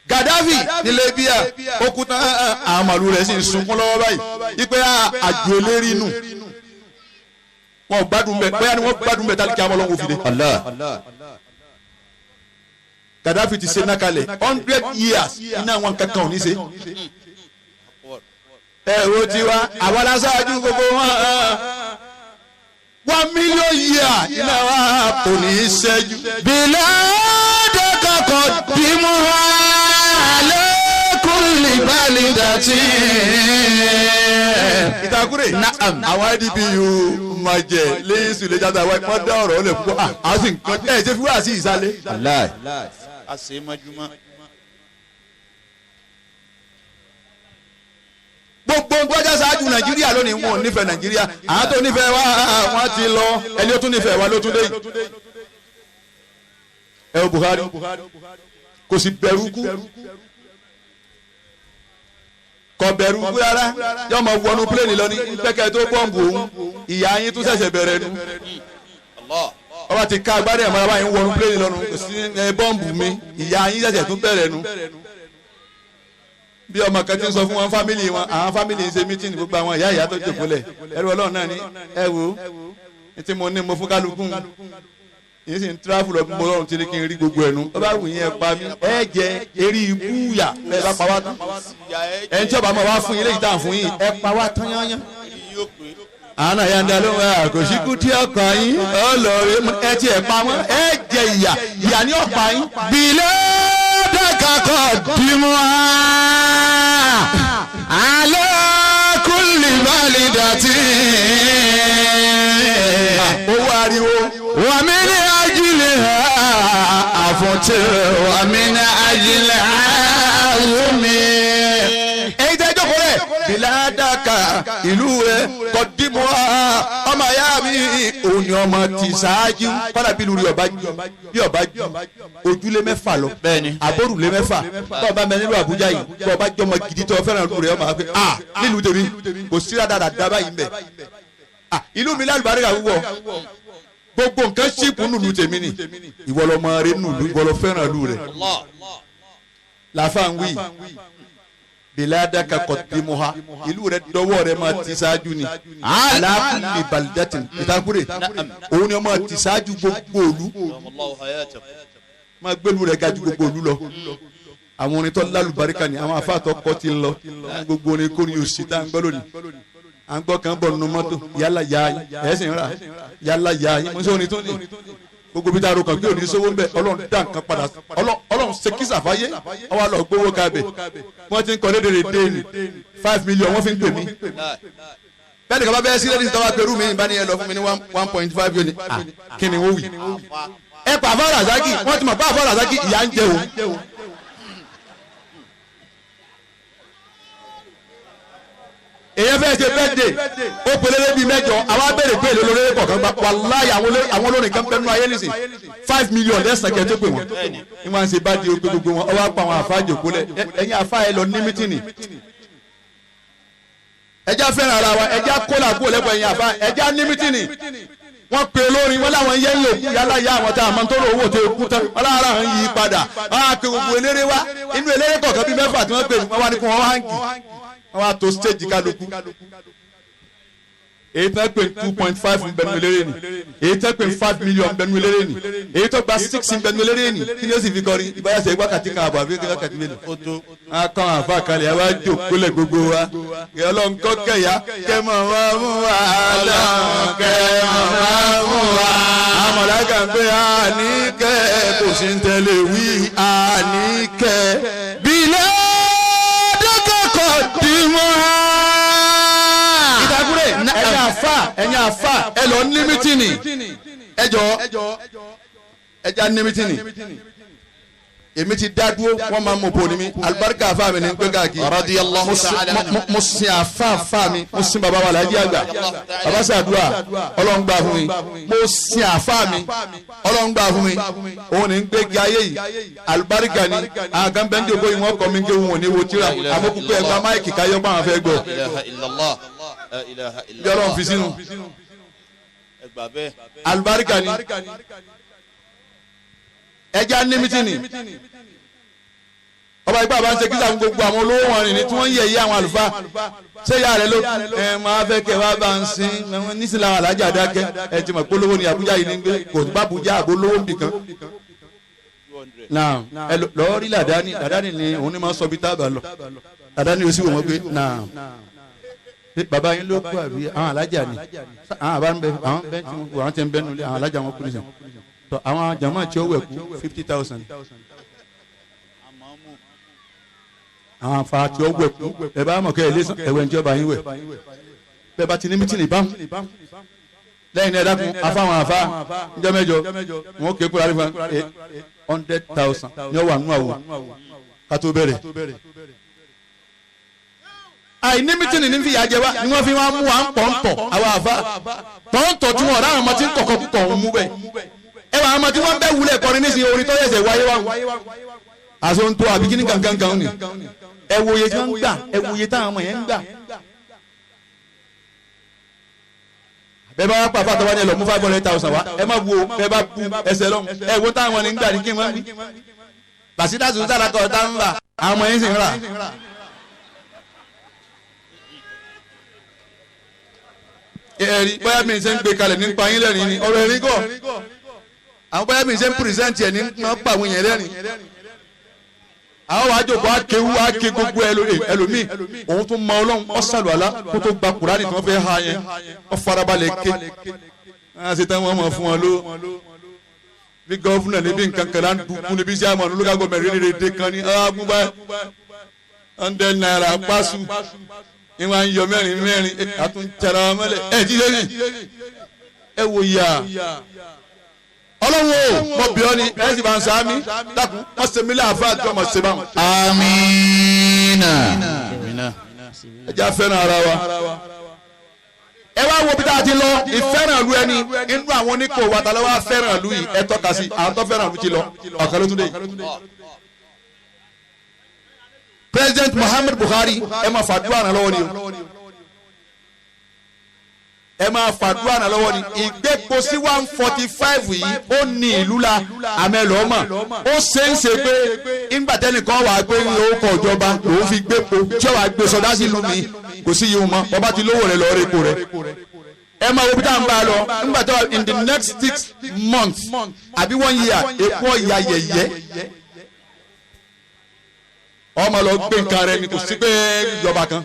Gaddafi ní Libya ó kú tán, àwọn màlúù rẹ̀ sì ń sunkún lọ́wọ́ báyìí ipe àjò eléri nù. Wọn ò gbádùn bẹ́ẹ̀, bóyá ni wọ́n gbádùn bẹ́ẹ̀ tálíkì àwọn ọlọ́run òfìdè. Allah. Gaddafi ti ṣe nákalẹ̀ 100 years, iná àwọn kankan ò ní ṣe. Ẹ wo tiwa, àwọn aláṣáájú gbogbo wọn, 1 million year, iná wa kò ní í ṣẹ́jú. بلادك قدمها على كل بلدة. Ìtakùrẹ̀ àwọn IDPU máa jẹ lẹ́yìn sùlẹ̀ jáde, àwọn wọ́n dá ọ̀rọ̀ ọ̀lẹ̀ púpọ̀. À sì ń kọ́ ẹ̀ ṣe fi wá sí ìsàlẹ̀. Allah. A ṣe é mọ́júmọ́. Gbogbo gbọ́jà ṣáájú Nàìjíríà lónìí, wọn ò nífẹ̀ẹ́ Nàìjíríà. Àwọn tó nífẹ̀ẹ́ wa, wọ́n ti lọ. Ẹni ó tún nífẹ̀ẹ́ wa ló tún dé yìí. Ẹ wo Buhari, kò sì bẹ̀rù kú, kò bẹ̀rù kú rárá. Yóò máa wọnú pílẹ̀nì lọ ní pẹ́kẹ́ tó bọ́ǹbù òun. Ìyá yín tún ṣẹ̀ṣẹ̀ bẹ̀rẹ̀ nu. Ọba ti ká agbára ẹ̀ mọ́ra báyìí, ń wọnú pílẹ̀nì lọ́nu. Kò sí ẹ bọ́ǹbù mi, ìyá yín ṣẹ̀ṣẹ̀ tún bẹ̀rẹ̀ nu. Bí ọmọ kan ti ń sọ fún wọn, family wọn, àwọn family ń ṣe meeting, gbogbo àwọn ìyá ìyá tó jòkó lẹ̀, ẹrú Ọlọ́run náà ní, ẹ wo ní tí mo ní mo fún kálukú yìí sì ń travel lọ bí mo lọ́run ti ní kí n rí gbogbo ẹnu. Ó bá wù yín, ẹ pa mí, ẹ jẹ eré ikú yà. Bẹ́ẹ̀ bá pa wá tán, ẹ ń tí ọba máa wá fún yín léyìí tá à ń fún yín, ẹ pa wá tán yányán. Àwọn náà yà ń da lóhùn ẹ, kò sí kú tí ọkàn yín ọlọrin, ẹ ti ẹ pa wọn, ẹ jẹ ìyà, ìyà ní ọ̀pá yín. بلادك قدمها. على كل بلدة owó ariwo. ومن أجلها أفطر ومن أجلها أصوم. Èyí tẹ́ jókòó rẹ̀ bìládàkà ìlú rẹ̀ kọ́dímọ́ ọmọ ìyá mi òun ni ọmọ ti ṣáájú kọ́dà bí lórí ọba bí ọba ojúlé 6 lọ àbórùlé 6 bọ́ọ̀ bá mẹ nílùú Àbújá yìí bọ́ọ̀ bá jọmọ gidi tó fẹ́ràn ìlú rẹ̀ ọmọ àgbẹ̀ ah nílùú tèmi kò sí dáadáa báyìí mbẹ ah ìlú mi lálùbáríkà wúwọ gbogbo nǹkan ṣìpù nùlù tèmi ni ìwọ lọmọ rẹ nùlù ìwọ lọ fẹ́ràn ìlú rẹ làáfà ń wí biladaka kọdimuha ìlú rẹ dọwọ́ rẹ máa ti ṣáájú ni alákùnrin balidatin ìtakùrẹ òun ni wọn máa ti ṣáájú gbogbo òlu máa gbẹlu rẹ ga ju gbogbo òlu lọ. Àwọn orin tó lálùbáríkà ni àwọn afáàtọ kọ ti ń lọ gbogbo orin kò ní òsì tá à ń gbọ́ lónìí. À ń gbọ́ kan bọ̀ nínú mọ́tò yálà ya ẹ̀sìn rà yálà ya mo sọ orin tó ní gbogbo bí taaro kan bí òní sówó ń bẹ. Ọlọ́run dá nǹkan padà, Ọlọ́run ṣe kísà fáyé ọwọ́ àlọ́ gbowó kabẹ̀ wọ́n ti ń kọ́ lédèrè déènì 5 million wọ́n fi ń pè mí. Bẹ́ẹ̀ni kaba bẹ́ẹ̀ sí lẹ́dí tọ́wọ́ pẹ̀lú mi ìbá ní ẹ lọ fún mi ní 1.5 yóò ní kí ni wọ́n wì. Ẹ pa àfọ Razaki wọ́n ti mọ̀ pa àfọ Razaki ìyá ń jẹ òun. Èyàn fẹ́ ṣe birthday ó pelére bíi 8 àwọn abẹ́rẹ́ pé èlò lórí kọ̀ọ̀kan gba wàláyé àwọn olórin kan bẹ́ẹ̀ nínú ayé nìsín 5 million lẹ́sàn kẹ́ tó pè wọ́n ní wọ́n á ṣe bá di ogbe gbogbo wọn ọwọ́ apá àwọn àfa jòkó lẹ̀ ẹ̀yin àfa ẹ lọ ní mítìnì ẹjá fẹ́ràn ara wa ẹjá kólà kúrò lẹ́kọ̀ọ́ ẹ̀yin àfa ẹjá ní mítìnì. Wọ́n pe olórin wọ́n láwọn yẹ́ ń lò kú yálà yá àwọn tá a máa ń tó lò owó tó kú tán wọ́n láwọn ará ń yí padà wọ́n á pe gbogbo eléré wá inú eléré kọ̀ọ̀kan bíi 6 tí wọ́n pè wọ́n wá ní kó wọ́n háǹgì wọ́n wá tó stage kálukú. Èyí tó pè 2.5 nbẹnu eléré ni, èyí tó pè 5 million nbẹnu eléré ni, èyí tó gba 6 nbẹnu eléré ni. Kí ni ó sì fi kọrin ìbáyà sẹ wákàtí kan àbọ̀ àbí wákàtí mélòó. A kàn àfa kalẹ̀ a wá jòkólẹ̀ gbogbo wa Ọlọ́run kọ́ kẹ̀yà kẹ́mọ̀ wá mú wa Ọlọ́run kẹ́mọ̀ wá mú wa. Àmọ̀láka ń pè àníkẹ́ kò sí ń tẹ́lẹ̀ wí àníkẹ́. Biladaka kọdimuha. Ìdákúrẹ́ ẹ̀yin àfa ẹ lọ ní mítìnì ẹ jọ ẹja ní mítìnì. Èmi ti dá dúró wọ́n máa ń mọ̀ bò ní mi alibarika àfa mi ní gbé káàkiri. Radiyallahu ta'ala anhu. Mo sin àfa mi mo sin baba wa Alhaji àgbà baba sàdúrà Ọlọ́run gbà fún mi mo sin àfa mi Ọlọ́run gbà fún mi òun ní gbé ga ayé yìí alibarika ni àwọn kan bẹ́ẹ̀ ń dògbò yìí wọ́n kọ́ mi ké wọn ò ní wo tíra àmọ́ kúkú ẹgbàá máìkì káyọ́ pé àwọn fẹ́ gbọ́. La ilaha illallah. La ilaha Bí illallah. Ọlọ́run fi sínú alibarika ni ẹja ní mítìnì ọba ìgbà bá ń ṣe kíkà fún gbogbo àwọn olówó wọn ni tí wọ́n ń yẹ̀ yí àwọn àlùfáà ṣé ìyá rẹ ló ẹ máa fẹ́ kẹ́ wá bá ń sin nísìnyí làwọn alájà dákẹ́ ẹ ti mọ̀ pé olówó ni Àbújá yìí ní gbé kò bá Àbújá àbó lówó nbìkan. Náà ẹ lọ rí làdáni làdáni ni òun ni máa sọ bí tábà lọ làdáni ó sì wò wọ́n pé náà bàbá yín ló kú àbí àwọn alájà ni àwọn àbá ń bẹ àwọn bẹ tí wọn ti ń bẹ nulẹ̀ àwọn alájà wọn kú nísìnyí tọ àwọn jama tí ó wẹ̀ kú 50,000 àwọn afa tí ó wẹ̀ kú ẹ bá mọ̀ kẹ́ ẹ lé ẹ̀wẹ̀ ní tí ó bá yín wẹ̀ bẹ́ẹ̀ bá ti ní mítìnì báwọn lẹ́yìn náà ẹ dákun afa àwọn afa njọ́ mẹ́jọ wọn kéé kúrò àríwá 100,000 ní ọwọ́ àánú àwò kátó bẹ̀rẹ̀. Àìní mítìnì ní fìyà jẹ wá ni wọ́n fi wá mú wa ń pọ̀ ń tọ̀ àwọn àfa tọ̀ǹtọ̀ tí wọ́n rà àwọn ọmọ tí ń kọ̀kọ́ kọ̀ ń mú bẹ́ẹ̀ ẹ wà àwọn ọmọ tí wọ́n bẹ́ wulẹ̀ kọrin nísìnyí orin tó yẹsẹ̀ wáyé wá àsonto àbí kíní kankan kan ni ẹ wo iye tí wọ́n ń gbà ẹ wo iye táwọn ọmọ yẹn ń gbà. Bẹ́ẹ̀ bá wá pa fàtọ́wá ni ẹ lọ mú 500,000 wá ẹ má wo bẹ́ẹ̀ bá bu ẹsẹ̀ lọ́hùn ẹ wo táwọn ní ń gbà ní kí wọ́n wí. Bàṣídà sùn sára kọ̀ tá ń bà àwọn ọmọ yẹn sì ń rà. Ẹ̀rí bóyá mi ṣe ń gbé kalẹ̀ nípa yín lẹ́rìn ni ọ̀rọ̀ ẹ̀rín kọ́ àwọn bóyá mi ṣe ń pírẹsẹ̀ntì ẹ̀ ní wọ́n pa àwọn yẹn lẹ́rìn. Àwọn wàá jókòó akéwú aké gbogbo ẹlòmíì òun tún mọ Ọlọ́run ọ̀sàlù àlá kó tó gba Kùránì tí wọ́n fẹ́ ha yẹn ó farabalẹ̀ ké wọ́n á ṣe tán wọ́n mọ̀ fún wọn ló bí gọ́fúnà níbi nǹkan kan láń dùkú níbi iṣẹ́ àmọ́ lókà gọ́ọ̀mẹ̀ rírì dé kan ní agunbá 100 naira pásù ìwà ń yọ mẹ́rin mẹ́rin àtúntẹ̀ra mọ́lẹ̀ ẹ̀ ti lé ní ẹ wò yà ọlọ́run o mo bí ọ ni ẹ sì máa ń sàmì dákun wọ́n ṣe mí láàfáà tí wọ́n mọ̀ ṣe báwọn. Amina. Ẹ jẹ́ àfẹ́ràn ara wa. Ẹ wá wo bí tá a ti lọ ìfẹ́ràn ìlú ẹni inú àwọn oníkó wa ta ló wá fẹ́ràn ìlú yìí ẹ tọ́ka sí àwọn tó fẹ́ràn ìlú ti lọ ọ̀kan ló tún dé. President Muhammad Buhari ẹ máa fàdúrà ràn lọ́wọ́ ni o ẹ máa fàdúrà ràn lọ́wọ́ ni ìgbépo sí 145 yìí ó ní ìlú la àmẹ́lọ́mọ̀ ó ṣe é ṣe pé ńgbà tẹ́nìkan wà gbé orúkọ ìjọba lòún fi gbépo tí ó wà gbé sọdá sílùú mi kò sí yìí mọ́ ọba ti lówó rẹ̀ lọ́ọ́ rẹ̀ kó rẹ̀ ẹ máa wo bí táwọn bá a lọ ńgbà tó in the next 6 months àbí 1 year èkó ọ̀yà yẹ̀yẹ́ ọmọ lọ gbé nǹkan rẹ ni kò sí pé ìjọba kan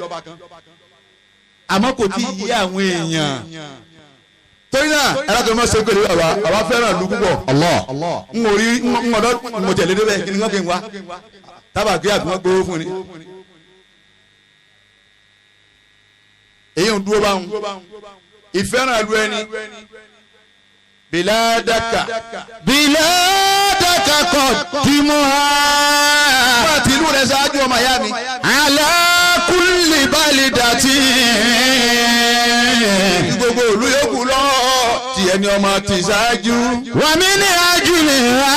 àmọ́ kò tí ì yé àwọn èèyàn torí náà alákòó ma ṣe pé bàbá bàbá fẹ́ràn ìlú púpọ̀ n ò rí n ọ̀dọ́ mo tẹ̀lé débẹ̀ kí ni wọ́n fi ń wá tábà gbé àbí wọ́n gbowó fún ni. Èyí ń dúró báwọn ìfẹ́ràn ìlú ẹni bìládàkà. Bìládàkà kọ̀ dìmú ha. Wọ́n àti ìlú rẹ̀ ṣáájú ọmọ ìyá mi. Ala kulli balidati. Gbogbo ìlú yòókù lọ tí ẹni ọmọ ti ṣáájú. Wa min ajliha.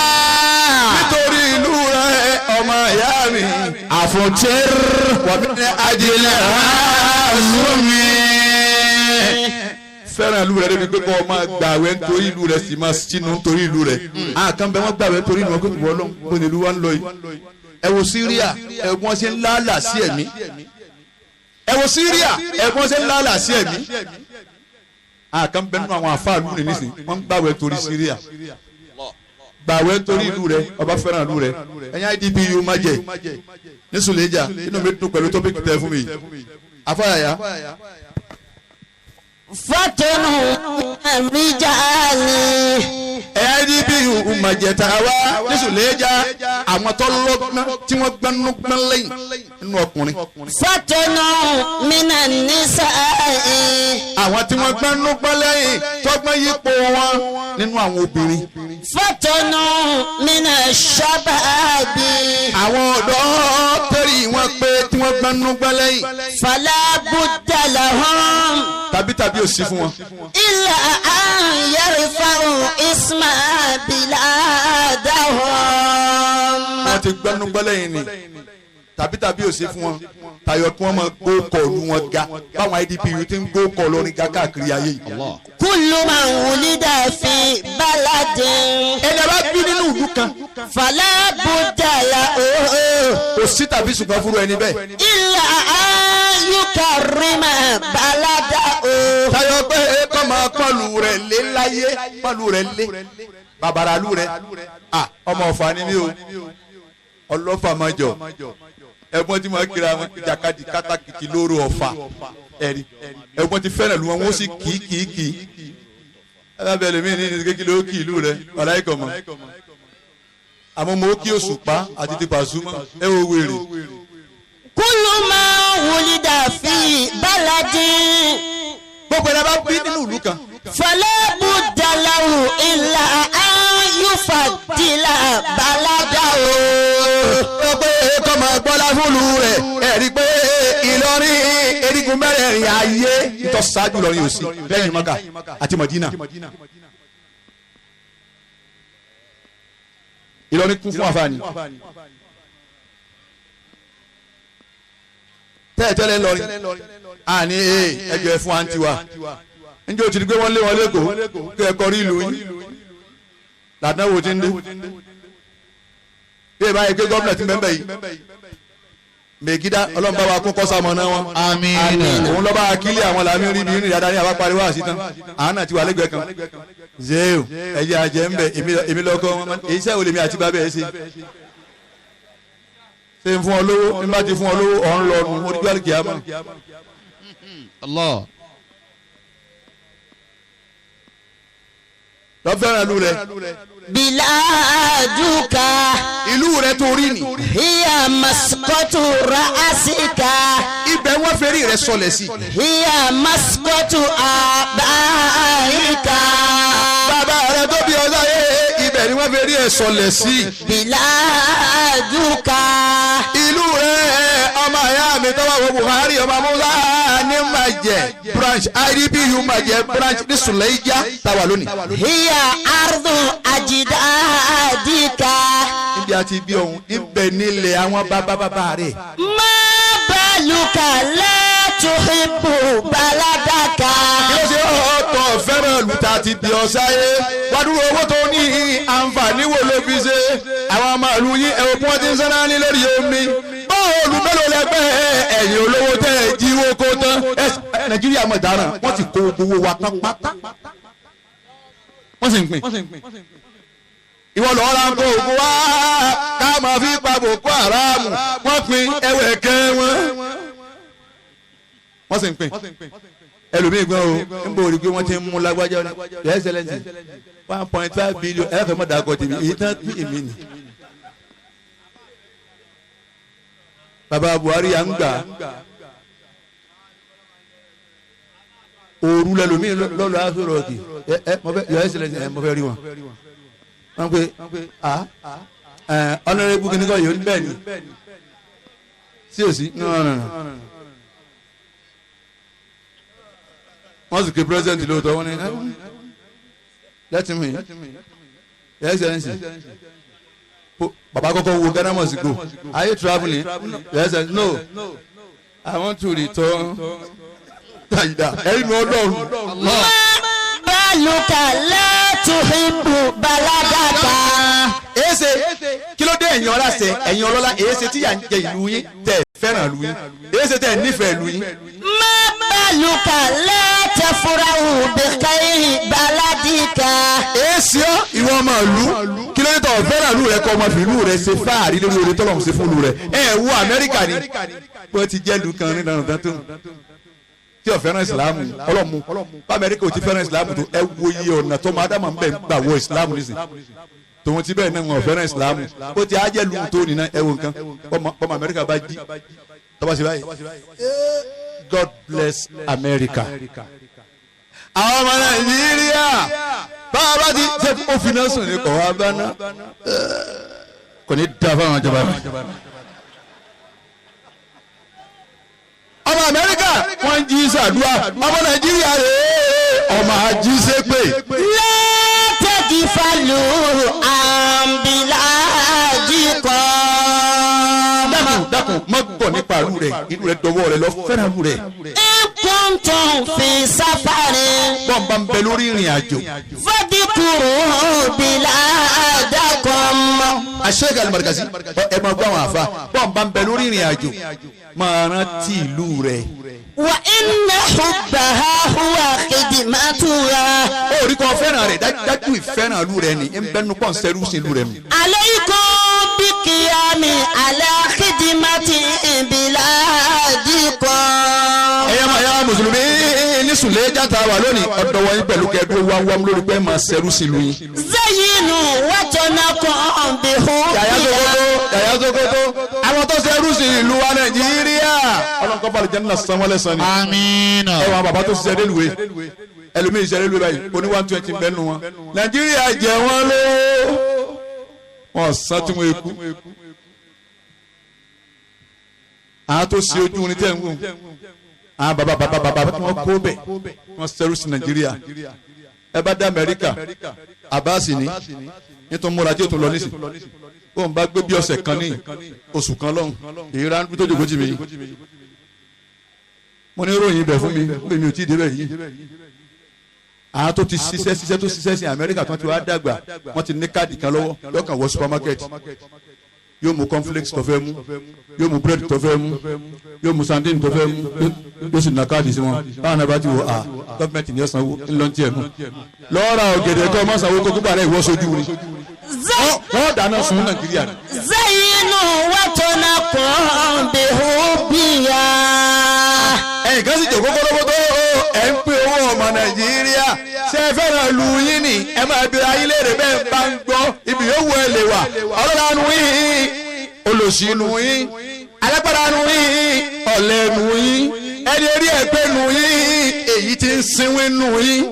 Nítorí ìlú rẹ̀ ọmọ ìyá mi. Àfọ̀tẹ́r. Wa min ajliha Sumi. Fẹ́ràn ìlú rẹ̀ débi pé kọ́ ọ máa gbàwẹ̀ nítorí ìlú rẹ̀ sì máa sínú nítorí ìlú rẹ̀. Àkàn bẹ́ẹ̀ wọ́n gbàwẹ̀ nítorí ìlú wọn kó tìwọ́ lọ́n bó ni ìlú wa ń lọ yìí. Ẹ wo Syria ẹ wọ́n ṣe ń lálà sí ẹ̀mí. Ẹ wo Syria ẹ wọ́n ṣe ń lálà sí ẹ̀mí. Àkàn bẹ́ẹ̀ nínú àwọn àfáà ìlú rẹ̀ nísìn wọ́n gbàwẹ̀ nítorí Syria. Gbàwẹ̀ nítorí ìlú rẹ̀ ọba fẹ́ràn ìlú rẹ̀. Ẹ̀yin IDPU má jẹ ní Suleja inú mi dùn pẹ̀lú tọ́pìkì tẹ fún mi. Afáyàyà. Fatunu rijali. IDPU màjẹta wa ní Suleja àwọn tó lọ́gbọ́n tí wọ́n gbọ́nú gbọ́n lẹ́yìn nínú ọkùnrin. Fatunu mina nisa'i. Àwọn tí wọ́n gbọ́nú gbọ́n lẹ́yìn tọ́gbọ́n yípo wọn nínú àwọn obìnrin. Fatunu mina shababi. Àwọn ọ̀dọ́ tẹ́rì wọn pé tí wọ́n gbọ́nú gbọ́n lẹ́yìn. Fala budda lahum. Tàbí tàbí ò sí fún wọn. Illa an yarfa'u isma biladahum. Wọ́n ti gbọ́nú gbọ́n lẹ́yìn ni tàbí tàbí ò sí fún wọn tayọ kí wọ́n máa gbó kọ̀ọ̀lù wọn ga báwọn IDPU ti ń gbó kọ̀ọ̀lù orin ga káàkiri ayé yìí. Kullu man wulida fi baladin. Ẹni a bá bí nínú ìlú kan. Fala budda lahu. Kò sí tàbí ṣùgbọ́n fúru ẹni bẹ́ẹ̀. Illa an yukarrima baladahu. Tayọ pé kọ́ máa pọ́lù rẹ̀ lé láyé pọ́lù rẹ̀ lé bàbàrà lù rẹ̀ ọmọ ọ̀fà ni mí o ọlọ́fà máa jọ ẹ̀gbọ́n tí máa kíra wọn ìjàkadì kátàkìtì lóru ọ̀fà ẹ̀rí ẹ̀gbọ́n ti fẹ́ràn lu wọn wọ́n sì kì í kì í kì í alábẹ́lẹ̀ mi ní kékeré ó kì ìlú rẹ̀ ọ̀láìkọ̀ mọ́ àmọ́ mo kí Òṣùpá àti ti Pàṣúmọ́ ẹ wo wèrè. Kullu man wulida fi baladin. Gbogbo ẹ̀rọ bá bí nínú ìlú kan. Fala budda lahu illa an yufaddila baladahu. Ó pé kọ́ máa gbọ́lá fúlù rẹ̀ ẹ̀rí pé Ìlọrin erigun mẹ́rẹ̀ẹ̀rin ayé ìtọ́ ṣáájú lọ́rin òsì lẹ́yìn Mọ́kà àti Mọ̀dínà. Ìlọrin kún fún àfààní. Tẹ́ẹ̀tẹ́lẹ̀ lọ́rin àní ẹjọ́ ẹ fún àǹtí wa njẹ́ o ti di pé wọ́n lé wọn lẹ́kọ̀ọ́ kí ẹ kọrí ìlú yín làdánwò ti ń dé bí ẹ bá yẹ pé gómìnà ti bẹ́ẹ̀ yìí Mègídá ọlọ́run bá wa kún kọ́sàmọ́ náà wọn. Àmín. Òun lọ́ba akílẹ̀ àwọn làmí rí bí rìn dáadáa ní àbá pariwo àṣìtàn àánà ti wà lẹ́gbẹ̀ẹ́ kan zeo ẹ̀yẹ àjẹ́ ń bẹ̀ èmi lọ́kọ́ wọn èyí sẹ́wọ̀n lèmi àti bàbá ẹ̀ ṣe. Ṣé n fún ọ lówó n bá ti fún ọ lówó ọ̀ ń lọ nù ojú àlùkìyámà. Allah. Lọ fẹ́ràn ìlú rẹ. Biladuka. Ìlú rẹ tó rí ni. Hiya maskotu ra'asika. Ibẹ̀ wọ́n fẹ́rí rẹ sọlẹ̀ sí. Hiya maskotu abaika. Bàbá rẹ tó bí ọjọ́ ayé ibẹ̀ ni wọ́n fẹ́rí ẹ sọlẹ̀ sí. Biladuka. Ìlú rẹ ọmọ ìyá mi tọ́wọ́ wo Buhari ọmọ Musa ní Majẹ branch IDPU Majẹ branch ní Suleja táwa lónìí. Hiya ardu ajidadika. Níbi àti bí ohun ibẹ̀ nílẹ̀ àwọn bàbá bàbá rẹ̀. Ma baluka la tuhibbu baladaka. Kí ló ṣe ọ̀tọ̀ fẹ́ràn lùtà ti bí ọ sáyé wàdúró owó tó ní àǹfààní wo ló fi ṣe àwọn ọmọ ìlú yín ẹ̀wọ̀n bí wọ́n ti ń sáná ní lórí omi báwo mélòó lẹ́gbẹ́ ẹ̀yìn olówó tẹ́ ẹ jíwó kó tán Nàìjíríà mọ̀ dáràn wọ́n ti kó gbowó wa tán pátá wọ́n sì ń pín ìwọ lọ́ọ́ ra ń kó ogun wá ká máa fi pa Boko Haram wọ́n pín ẹwẹ̀ kẹ́ wọn wọ́n sì ń pín ẹlòmíì gbọ́n o ń bò rí pé wọ́n ti ń mú lágbájá ní Your Excellency 1.5 billion ẹ fẹ́ mọ̀ dàgọ́ tèmi èyí tán pín èmi nì. Bàbá Buhari à ń gbà òru lẹlòmíì lọ́lọ́ aṣọ rọ̀ọ̀kì ẹ mo fẹ́ Your Excellency ẹ mo fẹ́ rí wọn. Wọ́n pe a honourable kìnnìkan yìí bẹ́ẹ̀ ni sí òsì no no no. Wọ́n sì ké president lóòótọ́ wọ́n ní let me Your Excellency baba kọ́kọ́ wo Ghana must go are you travelling Your Excellency no I want to return tàyídà ẹ̀yin ọlọ́run. Ma baluka la tuhibbu baladaka. Èsè kí ló dé ẹ̀yin ọlá ṣe ẹ̀yin ọlọ́lá èsè tí yà ń jẹ ìlú yín tẹ̀ fẹ́ràn ìlú yín èsè tẹ̀ nífẹ̀ẹ́ ìlú yín. Ma baluka la tafurahu bi khairi baladika. Èsì ọ́ ìwọ ọmọ ìlú kí ló dé tọ̀ fẹ́ràn ìlú rẹ kọ́ ọmọ fi ìlú rẹ ṣe fáàrí lórí oore tọ́lọ́run ṣe fún ìlú rẹ ẹ wo Amẹ́ríkà ni bó ti jẹ́ ìlú kan nínú ọ̀dọ́ tó tí ò fẹ́ràn ìsìlámù ọlọ́mu bá Amẹ́ríkà ò ti fẹ́ràn ìsìlámù tó ẹ wo iye ọ̀nà tó máa dámà ń bẹ̀ ń gbà wọ ìsìlámù nísìn tòun ti bẹ́ẹ̀ náà wọn ò fẹ́ràn ìsìlámù ó ti á jẹ́ lu tó nínú ẹ wo nǹkan bọ́mọ Amẹ́ríkà bá jí tọ́ba sí báyìí God bless America. Àwọn ọmọ Nàìjíríà báwa bá ti ṣe òfin náà sùn ní kọ̀wá bá ná kò ní da fáwọn ìjọba mi. Ọmọ Amẹ́ríkà wọ́n ń jí sàdúrà ọmọ Nàìjíríà rèé ọmọ ajísépè. La tagfalu an biladikum. Dákun dákun má gbọ́ nípa ìlú rẹ̀ ìlú rẹ̀ dọwọ́ rẹ̀ lọ fẹ́ràn ìlú rẹ̀. In kuntum fi safarin. Bọ́ǹbà ń bẹ lórí ìrìn àjò. Fadhkuru biladakum. Sheikh Al-Markazi ẹ máa gbọ́ àwọn àfa bọ́ǹbà ń bẹ lórí ìrìn àjò máa rántí ìlú rẹ̀. Wa inna hubbaha huwa khidmatuha. Ó rí kan fẹ́ràn rẹ̀ dájú ìfẹ́ràn ìlú rẹ̀ ni ń bẹ́nu pọ̀ ń sẹ́rú sí ìlú rẹ̀ nù. Alaykum biqiyami ala khidmati biladikum. Ẹ̀yà máa yá mùsùlùmí ní Sùlẹ̀ játa wà lónìí ọ̀dọ̀ wọ̀nyí pẹ̀lú kẹ́ẹ̀dúró wámúwámú lórí pé máa sẹ́rú sí ìlú yín. Zayyinu watanakum Yàyà bihubbiha. Sokoto Yàyà Sokoto àwọn tó sẹ́rú sí ìlú wa Nàìjíríà ọlọ́nkọ́ balẹ̀ jẹ́ nínú sanwó-lẹ̀ sanni. Amiina. Ẹ wọn bàbá tó ṣiṣẹ́ rélùwé ẹlòmíì ṣiṣẹ́ rélùwé báyìí oní 120 bẹ́ẹ̀ nù wọn. Nàìjíríà jẹ wọ́n lówó wọn sàn tí wọ́n ekú. Àwọn tó ṣe ojú ní tẹ̀ ń wò àwọn bàbá bàbá bàbá tí wọ́n kó bẹ̀ wọ́n ṣẹrú sí Nàìjíríà. Ẹ bá dé Amẹ́ríkà Abbas ni nítorí múra tí o tún lọ nísìn bóun bá gbé bí ọ̀sẹ̀ kan ní oṣù kan lọ́hùn èyí rán tó jòkó jì mí mo ní ròyìn ibẹ̀ fún mi pé mi ò tí ì débẹ̀ yìí àwọn tó ti ṣiṣẹ́ ṣiṣẹ́ tó ṣiṣẹ́ sí Amẹ́ríkà tó ti wá dàgbà wọ́n ti ní káàdì kan lọ́wọ́ lọ́kàn wọ supermarket yóò mú cornflakes tó fẹ́ mú yóò mú bread tó fẹ́ mú yóò mú sardine tó fẹ́ mú yóò sì ná káàdì sí wọn báwọn náà bá ti wọ à gọ́ọ̀mẹ̀ntì ní ọ̀sán ńlọ tiẹ̀ nù lọ́ọ́ ra ọ̀gẹ̀dẹ̀ tó ọmọ sanwó kókó bàrẹ̀ ìwọ́ sojú ni wọ́n dáná sun Nàìjíríà ni. Zayyinu watanakum bihubbiha. Ẹ̀yin kan sì jòkó kólóbótó ẹ̀ ń pè owó ọmọ Nàìjíríà ṣe é fẹ́ràn lu yín ni ẹ Ẹ máa bí ayé léèrè bẹ́ẹ̀ bá ń gbọ́ ibi yóò wọ ẹ lè wà. Ọlọ́lá nu yín, olòṣì nu yín, alágbára nu yín, ọ̀lẹ nu yín, ẹni eré ẹgbẹ́ nu yín, èyí tí ń sinwin nu yín,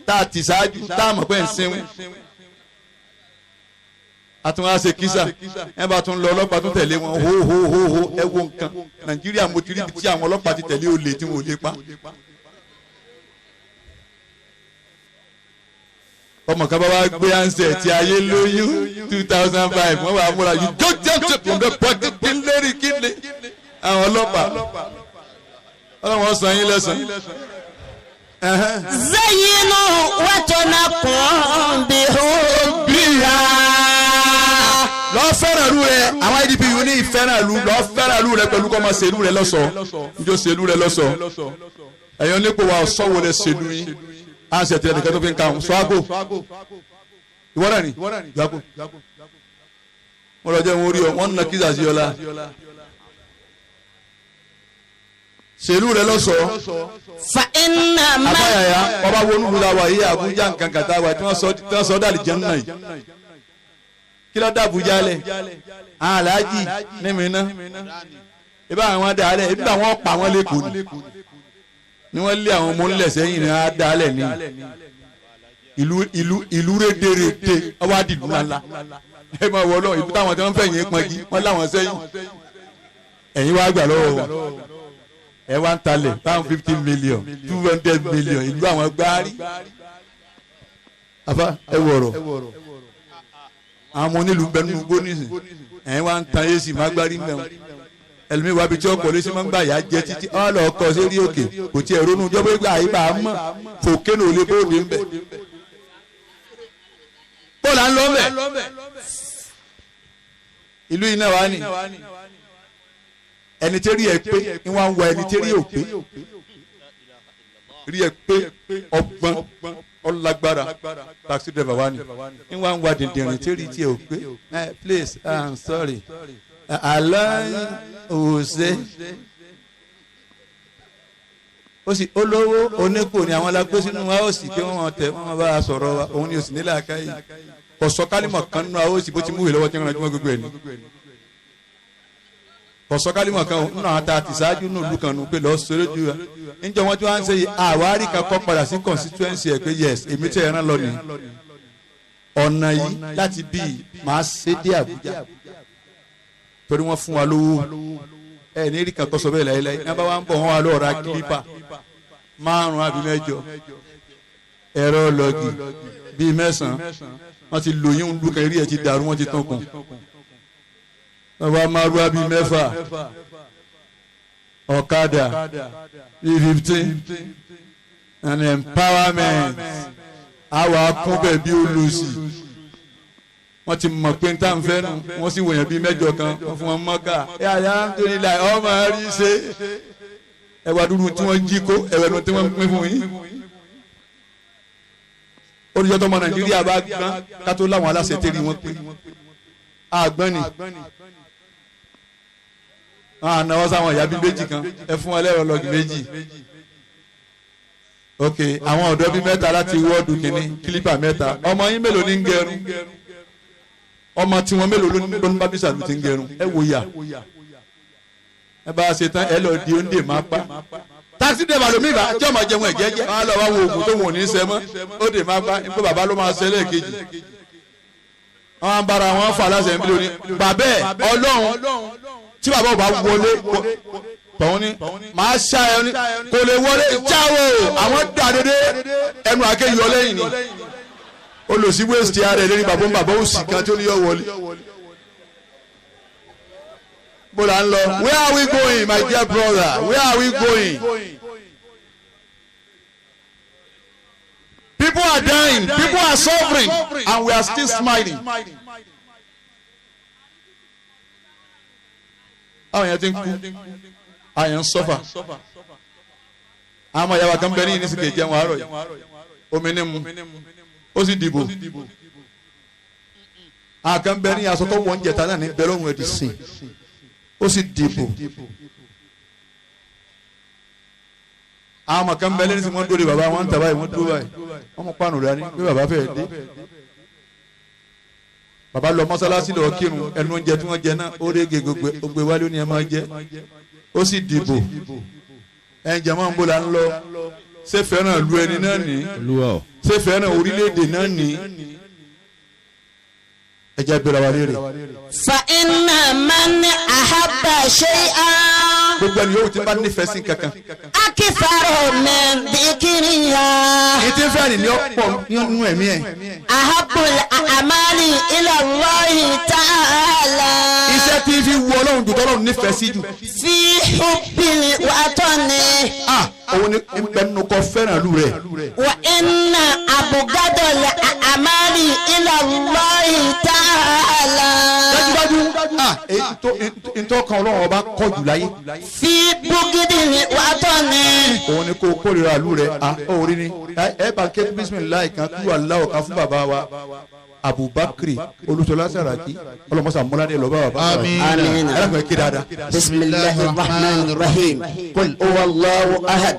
tá a ti ṣáájú tá a mọ̀ pé ń sinwin. A tún wá ṣe kísà, ẹ bá tún lọ, ọlọ́pàá tún tẹ̀lé wọn hó hó hó hó. Ẹ wo nǹkan Nàìjíríà, mo ti rí ibi tí àwọn ọlọ́pàá ti tẹ̀lé olè tí wọn ò lè pa. Ọmọ kan bá wá gbé ansẹ̀ tí ayé lóyún 2005, wọ́n wà múra yìí jọ́jọ́ tó pọ̀ kí lérí kí ni àwọn ọlọ́pàá ọlọ́wọ́n san yín lẹ́sàn. زينوا وطنكم بحبها. Lọ fẹ́ràn ìlú rẹ. Àwọn IDP yìí ní ìfẹ́ràn ìlú. Lọ fẹ́ràn ìlú rẹ pẹ̀lú kọ́ máa ṣèlú rẹ lọ́sọ̀ọ́, njó ṣèlú rẹ lọ́sọ̀ọ́. Ẹ̀yọ́ nípò wa ọ̀sọ́ wo lẹ ṣèlú yín? Ansẹ̀ tẹ̀lé nìkan tó fi ń ka sọ́àgò ìwọ náà ni gbàgbó mo lọ jẹ́ wọn orí ọ, wọ́n ń na kíza sí ọ la. Ṣèlú rẹ lọ́sọ̀ọ́. فإن ما Abáyàyà ọba wọnú la wà yìí, Àbújá nǹkan kàtà wà tí wọ́n sọ dàlí jẹun náà yìí. Kí ló dé Àbújá lẹ̀? Aláàjì ní mi ná ibà àwọn dàálẹ̀, ibà àwọn pa àwọn lẹ́kọ̀ọ́ ni wọ́n lé àwọn ọmọ ńlẹ̀ sẹ́yìn ní àdàálẹ̀ ní ìlú ìlú ìlú rédèrèdè. Ọba dìlú ńláńlá, ẹ máa wọ lọ ìlú táwọn tí wọ́n fẹ̀yìn pọ́ngi wọ́n láwọn sẹ́yìn. Ẹ̀yin wá gbà lọ́wọ́ wọn, ẹ wá ń talẹ̀ 150 million, 200 million, ìlú àwọn gbárí. Afa, ẹ wọ̀rọ̀ àwọn ọmọ onílùú bẹ nínú gbó nísìn. Ẹ̀yin wá ń tan ac má gbárí mẹ́wọ̀n. Ẹlòmíì wá bi tí ọkọ̀ lé sí máa ń gbà yá jẹ títí ọ lọ kọ sí òkè, kò tiẹ̀ ronú jọ́ pé gbà yí bá a mọ̀ fòkè ní olè bóde ń bẹ̀. Bó là ń lọ bẹ̀? Ìlú yìí náà wá ní ẹni tí rí ẹ pé ní wọ́n á wọ ẹni tí rí ò pé, rí ẹ pé ọgbọ́n ọlágbára. Taxi driver wá ní ní wọ́n á wá dìndìnrín tí rí tiẹ̀ ò pé. Please, I'm sorry, alọ́ òsè ó sì olówó onípò ni àwọn alágbé sínú áòsì kí wọ́n tẹ wọ́n bá a sọ̀rọ̀ wa. Òun ni òsì nílẹ̀ akáyì kò sọ kálímọ̀ kan nínú áòsì bó ti mú ìwé lọ́wọ́ tí wọ́n rántí mọ́ gbogbo ẹ̀ ní. Kò sọ kálímọ̀ kan nínú àwọn tá a ti ṣáájú nínú ìlú kan nù pé lọ́ọ́ sọ̀rọ̀ ju wa níjọ́ wọn tí wọ́n ń ṣe àwárí kan kọ́ padà sí constituency ẹ̀ pé yes, èmi tẹ̀ ẹran lọ ni ọ̀nà yìí láti bí màá ṣe dé Àbújá torí wọ́n fún wa lówó. Ẹ ní rí kan kọ́ sọ bẹ́ẹ̀ láyéláyé. Ní wọ́n bá wá ń bọ̀, wọ́n wá lọ́ọ́ ra kílípà márùn-ún àbí mẹ́jọ, ẹ̀rọ lọ́gì bíi mẹ́sàn-án. Wọ́n ti lò yín lu kan, eré ẹ̀ ti dàrú, wọ́n ti tán kùn. Wọ́n bá márùá bíi mẹ́fà, ọ̀kadà bíi 15 and empowerment àwọn akúnbẹ̀ bíi olùsì. Wọ́n ti mọ̀ pé níta ń fẹ́ nu, wọ́n sì wòyàn bíi mẹ́jọ kan, wọ́n fún wọn mọ́kà. Ẹ alhamdulillahi, ọmọ rí ṣe ẹwà dúdú tí wọ́n jí kó ẹwà dúdú tí wọ́n pín fún yín. Olùjọ́ tọmọ Nàìjíríà bá gbọ́n kátó láwọn aláṣẹ tẹ́lẹ̀ wọn pé àgbọ́n ni ànáwó sáwọn ìyá bíi méjì kan, ẹ fún wọn lẹ́rọ lọ́gì méjì. Ok, àwọn ọ̀dọ́ bíi mẹ́ta láti wọ́ọ̀dù kínní, kílípà mẹ́ta. Ọmọ yín mélòó ní ń gẹrun? Ọmọ tiwọn mélòó ló ní bábísà ló ti ń gẹrun? Ẹ wò yà, ẹ bá a ṣe tán, ẹ lọ di oúnjẹ máa pa. Taxi driver lomi ìbá tí ọmọ jẹun ẹ jẹ́jẹ́ wọn lọ wá wo oògùn tó wọn ò ní í ṣe mọ́. Ó dè máa pa nípa bàbá ló máa ṣe lẹ́ẹ̀kejì. Wọn á bára wọn fà láṣẹ ń bí lónìí. Bàbá ẹ Ọlọ́run tí bàbá ò bá wọlé tọ̀hún ni màá ṣá ẹ ní kò lè wọlé jáwó. Àwọn dà dédé ẹnu àkéyọ lẹ́yìn ni olùsí wéèsì ara ẹ̀ lórí bàbá bàbá òsì kan tí ó ní yọ wọlé. Bó la ń lọ? Where are we going, my dear brother? Where are we going? People are dying, people are suffering, and we are still smiling. Àwọn èèyàn ti ń kú, àwọn èèyàn ń sọ́fà. Àwọn ọmọ ìyàwó kan bẹ ní ìnísìkè jẹun àárọ̀ yìí, omi ní mu, ó sì dìbò. Àwọn kan bẹ ní aṣọ tó wọ́n jẹta náà ní bẹ́ẹ̀ lọ́rùn ẹ̀dì sìn, ó sì dìbò. Àwọn ọmọ kan bẹ lẹ́nu sí wọn dórí bàbá wọn ń tàbáyé wọn dúró báyìí wọn mú pàánù dání pé bàbá fẹ́ dé. Bàbá lọ mọ́sálásí lọ kírun ẹnu oúnjẹ tí wọ́n jẹ náà ó rége gbogbo ogbe wálé ó ní ẹ máa jẹ ó sì dìbò ẹ̀ ń jẹ́ mọ́ ń bó la ń lọ ṣé fẹ́ràn lu ẹni náà ní ṣé fẹ́ràn orílẹ̀-èdè náà ní ẹ jẹ́ bẹ̀rẹ̀ wa léèrè. Fa inna man ahabba shay'an. Gbogbo ẹni yóò ti bá nífẹ̀ẹ́ sí kankan. Akitharu min dhikriha. Ìtí fẹ́ẹ̀nì ni ó pọ̀ nínú ẹ̀mí ẹ̀. Ahabbul a'mali ila Allahi ta'ala. Iṣẹ́ tí fi wu Ọlọ́run jù tọ́lọ́run nífẹ̀ẹ́ sí jù. Fi hubbil watani. Ah, òun ni nbẹnu kọ fẹ́ràn lù rẹ̀. Wa inna abghadal a'mali ila Allahi ta'ala. Dájúdájú, ah, èyí tó ntọ́ kan Ọlọ́run ọba kọ jù láyé. Fi bugidil watani. Òun ni kò kórìíra lù rẹ̀, ah, òun rí ni. Ẹ bá ké bisimilayi kan kú aláwọ̀ kan fún bàbá wa. Abubakar Olúṣọlá Sàràkí ọlọmọsà mọládé lọ bá bàbá Sàràkí. Àmín. Ẹ ké dáadáa. بسم الله الرحمن الرحيم قل هو الله أحد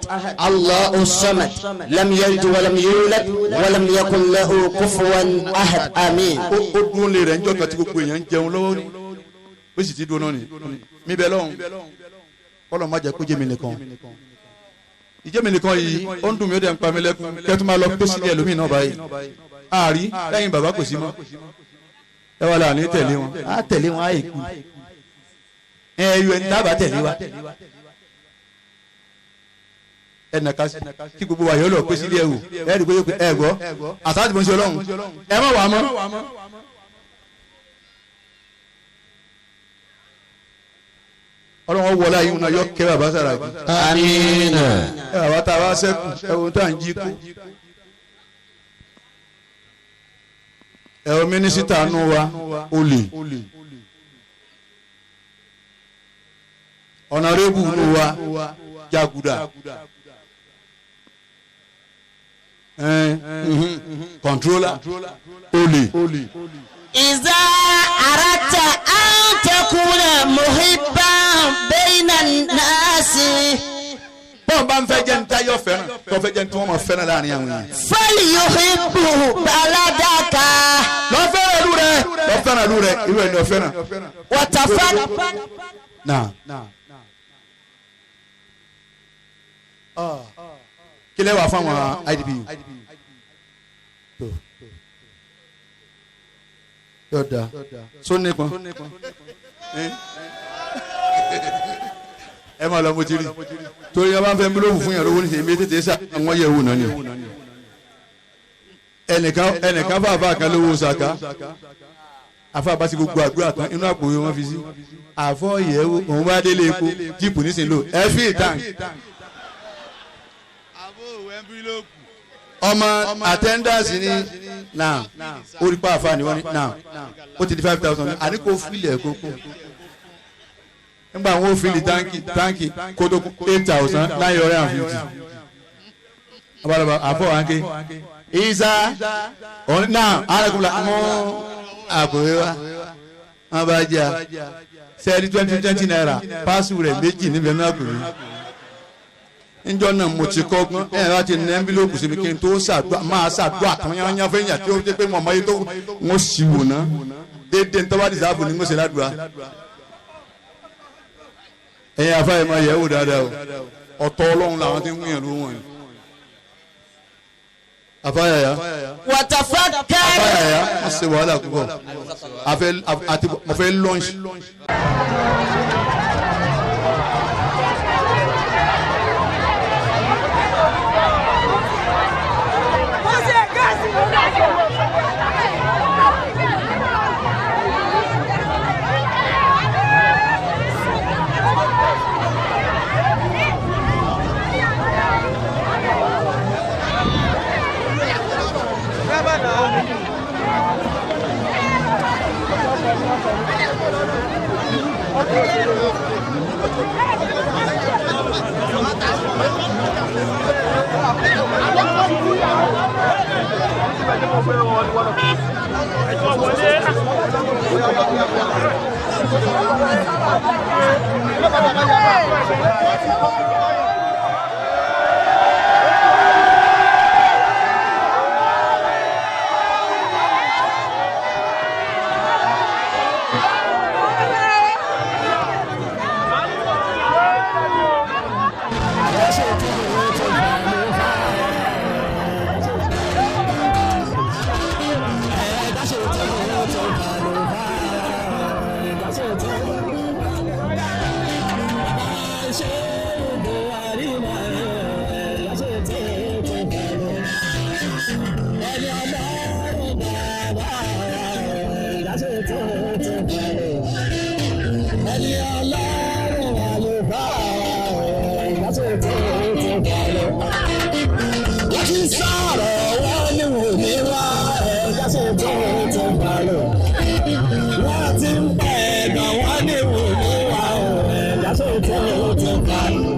الله الصمد لم يلد ولم يولد ولم يكن له كفوا أحد آمين. Ó dún lé rẹ̀ ńjọ́ kan tí gbogbo èèyàn ń jẹun lọ́wọ́ ni ó sì ti dún náà ni mi bẹ lọ́hùn kọ́lọ̀ má jẹ́ kó jẹ́ mi nìkan ìjẹ́ mi nìkan yìí ó ń dùn mí ó dẹ̀ ń pa mí lẹ́kún kẹ́tù máa lọ pé sílẹ̀ lómi náà báyìí àárí lẹ́yìn bàbá kò sí mọ́ ẹ wà láàánú tẹ̀lé wọn á tẹ̀lé wọn á èkú ẹ yọ ẹni tábà tẹ̀lé wa ẹ nàka sí kí gbogbo wa yọ lọ pé sílẹ̀ wò ẹ rí i pé ẹ gbọ́ àtàtì bó ń ṣe ọlọ́run ẹ má wà á mọ́. Ọlọ́run wọlé ayé wọn yọ kẹ́ bàbá Sàràkí. آمين. Ẹ bàbá tá a bá sẹ́kù ẹ wo tá à ń jí kú. Ẹ wo mínísítà nù wa olè. Ọ̀nàrẹ́bù nù wa jàgùdà. Kọ̀ntrólà olè. إذا أردت أن تكون محبا بين الناس Bọ́n bá ń fẹ́ jẹ́ ní táyọ̀ fẹ́ràn tó fẹ́ jẹ́ ní tí wọ́n máa fẹ́ràn láàrin àwọn èèyàn. فليحب بلدك Lọ fẹ́ràn ìlú rẹ̀ lọ fẹ́ràn ìlú rẹ̀ irú ẹni ọ̀fẹ́ràn. وتفضل. Náà. Kí lẹ wà fún àwọn IDPU? Yóò da so nípọn ẹ máa lọ mo ti rí torí ẹ bá ń fẹ́ mílíọ̀nù fún yàrá owó ní sèmi tètè sá àwọn yẹ̀ wò náà ni o. Ẹnìkan fàáfàá kan lówó saka afa bá ti gbogbo àdúrà tán inú àpò yìí wọ́n fi sí àfọ yẹ̀wò òun bá délé epo jíìpù nísìnyí lò ẹ fi ìtàn ọmọ àtẹ́ńdàsì ni náà ó rí pa àfa ni wọ́n ní náà ó ti di 5,000 àní kò filẹ̀ kókó nígbà wọn ò fili táǹkì kótó 8,950 abalaba àfọ wáńké ìsá náà arákùnrin mú àpòwé wa wọn bá jà sẹ́ẹ̀dí 20 naira páàsì rẹ̀ méjì níbẹ̀ náà kùnú njọ náà mo ti kọ́gbọ́n ẹ̀ láti ní ẹ́ńbílòpù síbi kí n tó ṣàdúrà máa ṣàdúrà tán yányán fẹ́ yàn tí ó jẹ́ pé mọ̀mọ́ yìí tó ń sì wò ná déédéé ń tọ́ba dìsáàbù ni mo ṣe ládùúrà. Ẹ̀yin afáyé máa yẹ̀ wò dáadáa o ọ̀tọ̀ Ọlọ́run làwọn ti ń wúyàn ló wọ̀nyí. Afáyàyà وتفكر. afáyàyà wọ́n ṣe wàhálà púpọ̀ mo fẹ́ lọ́ọ̀ṣì. TV.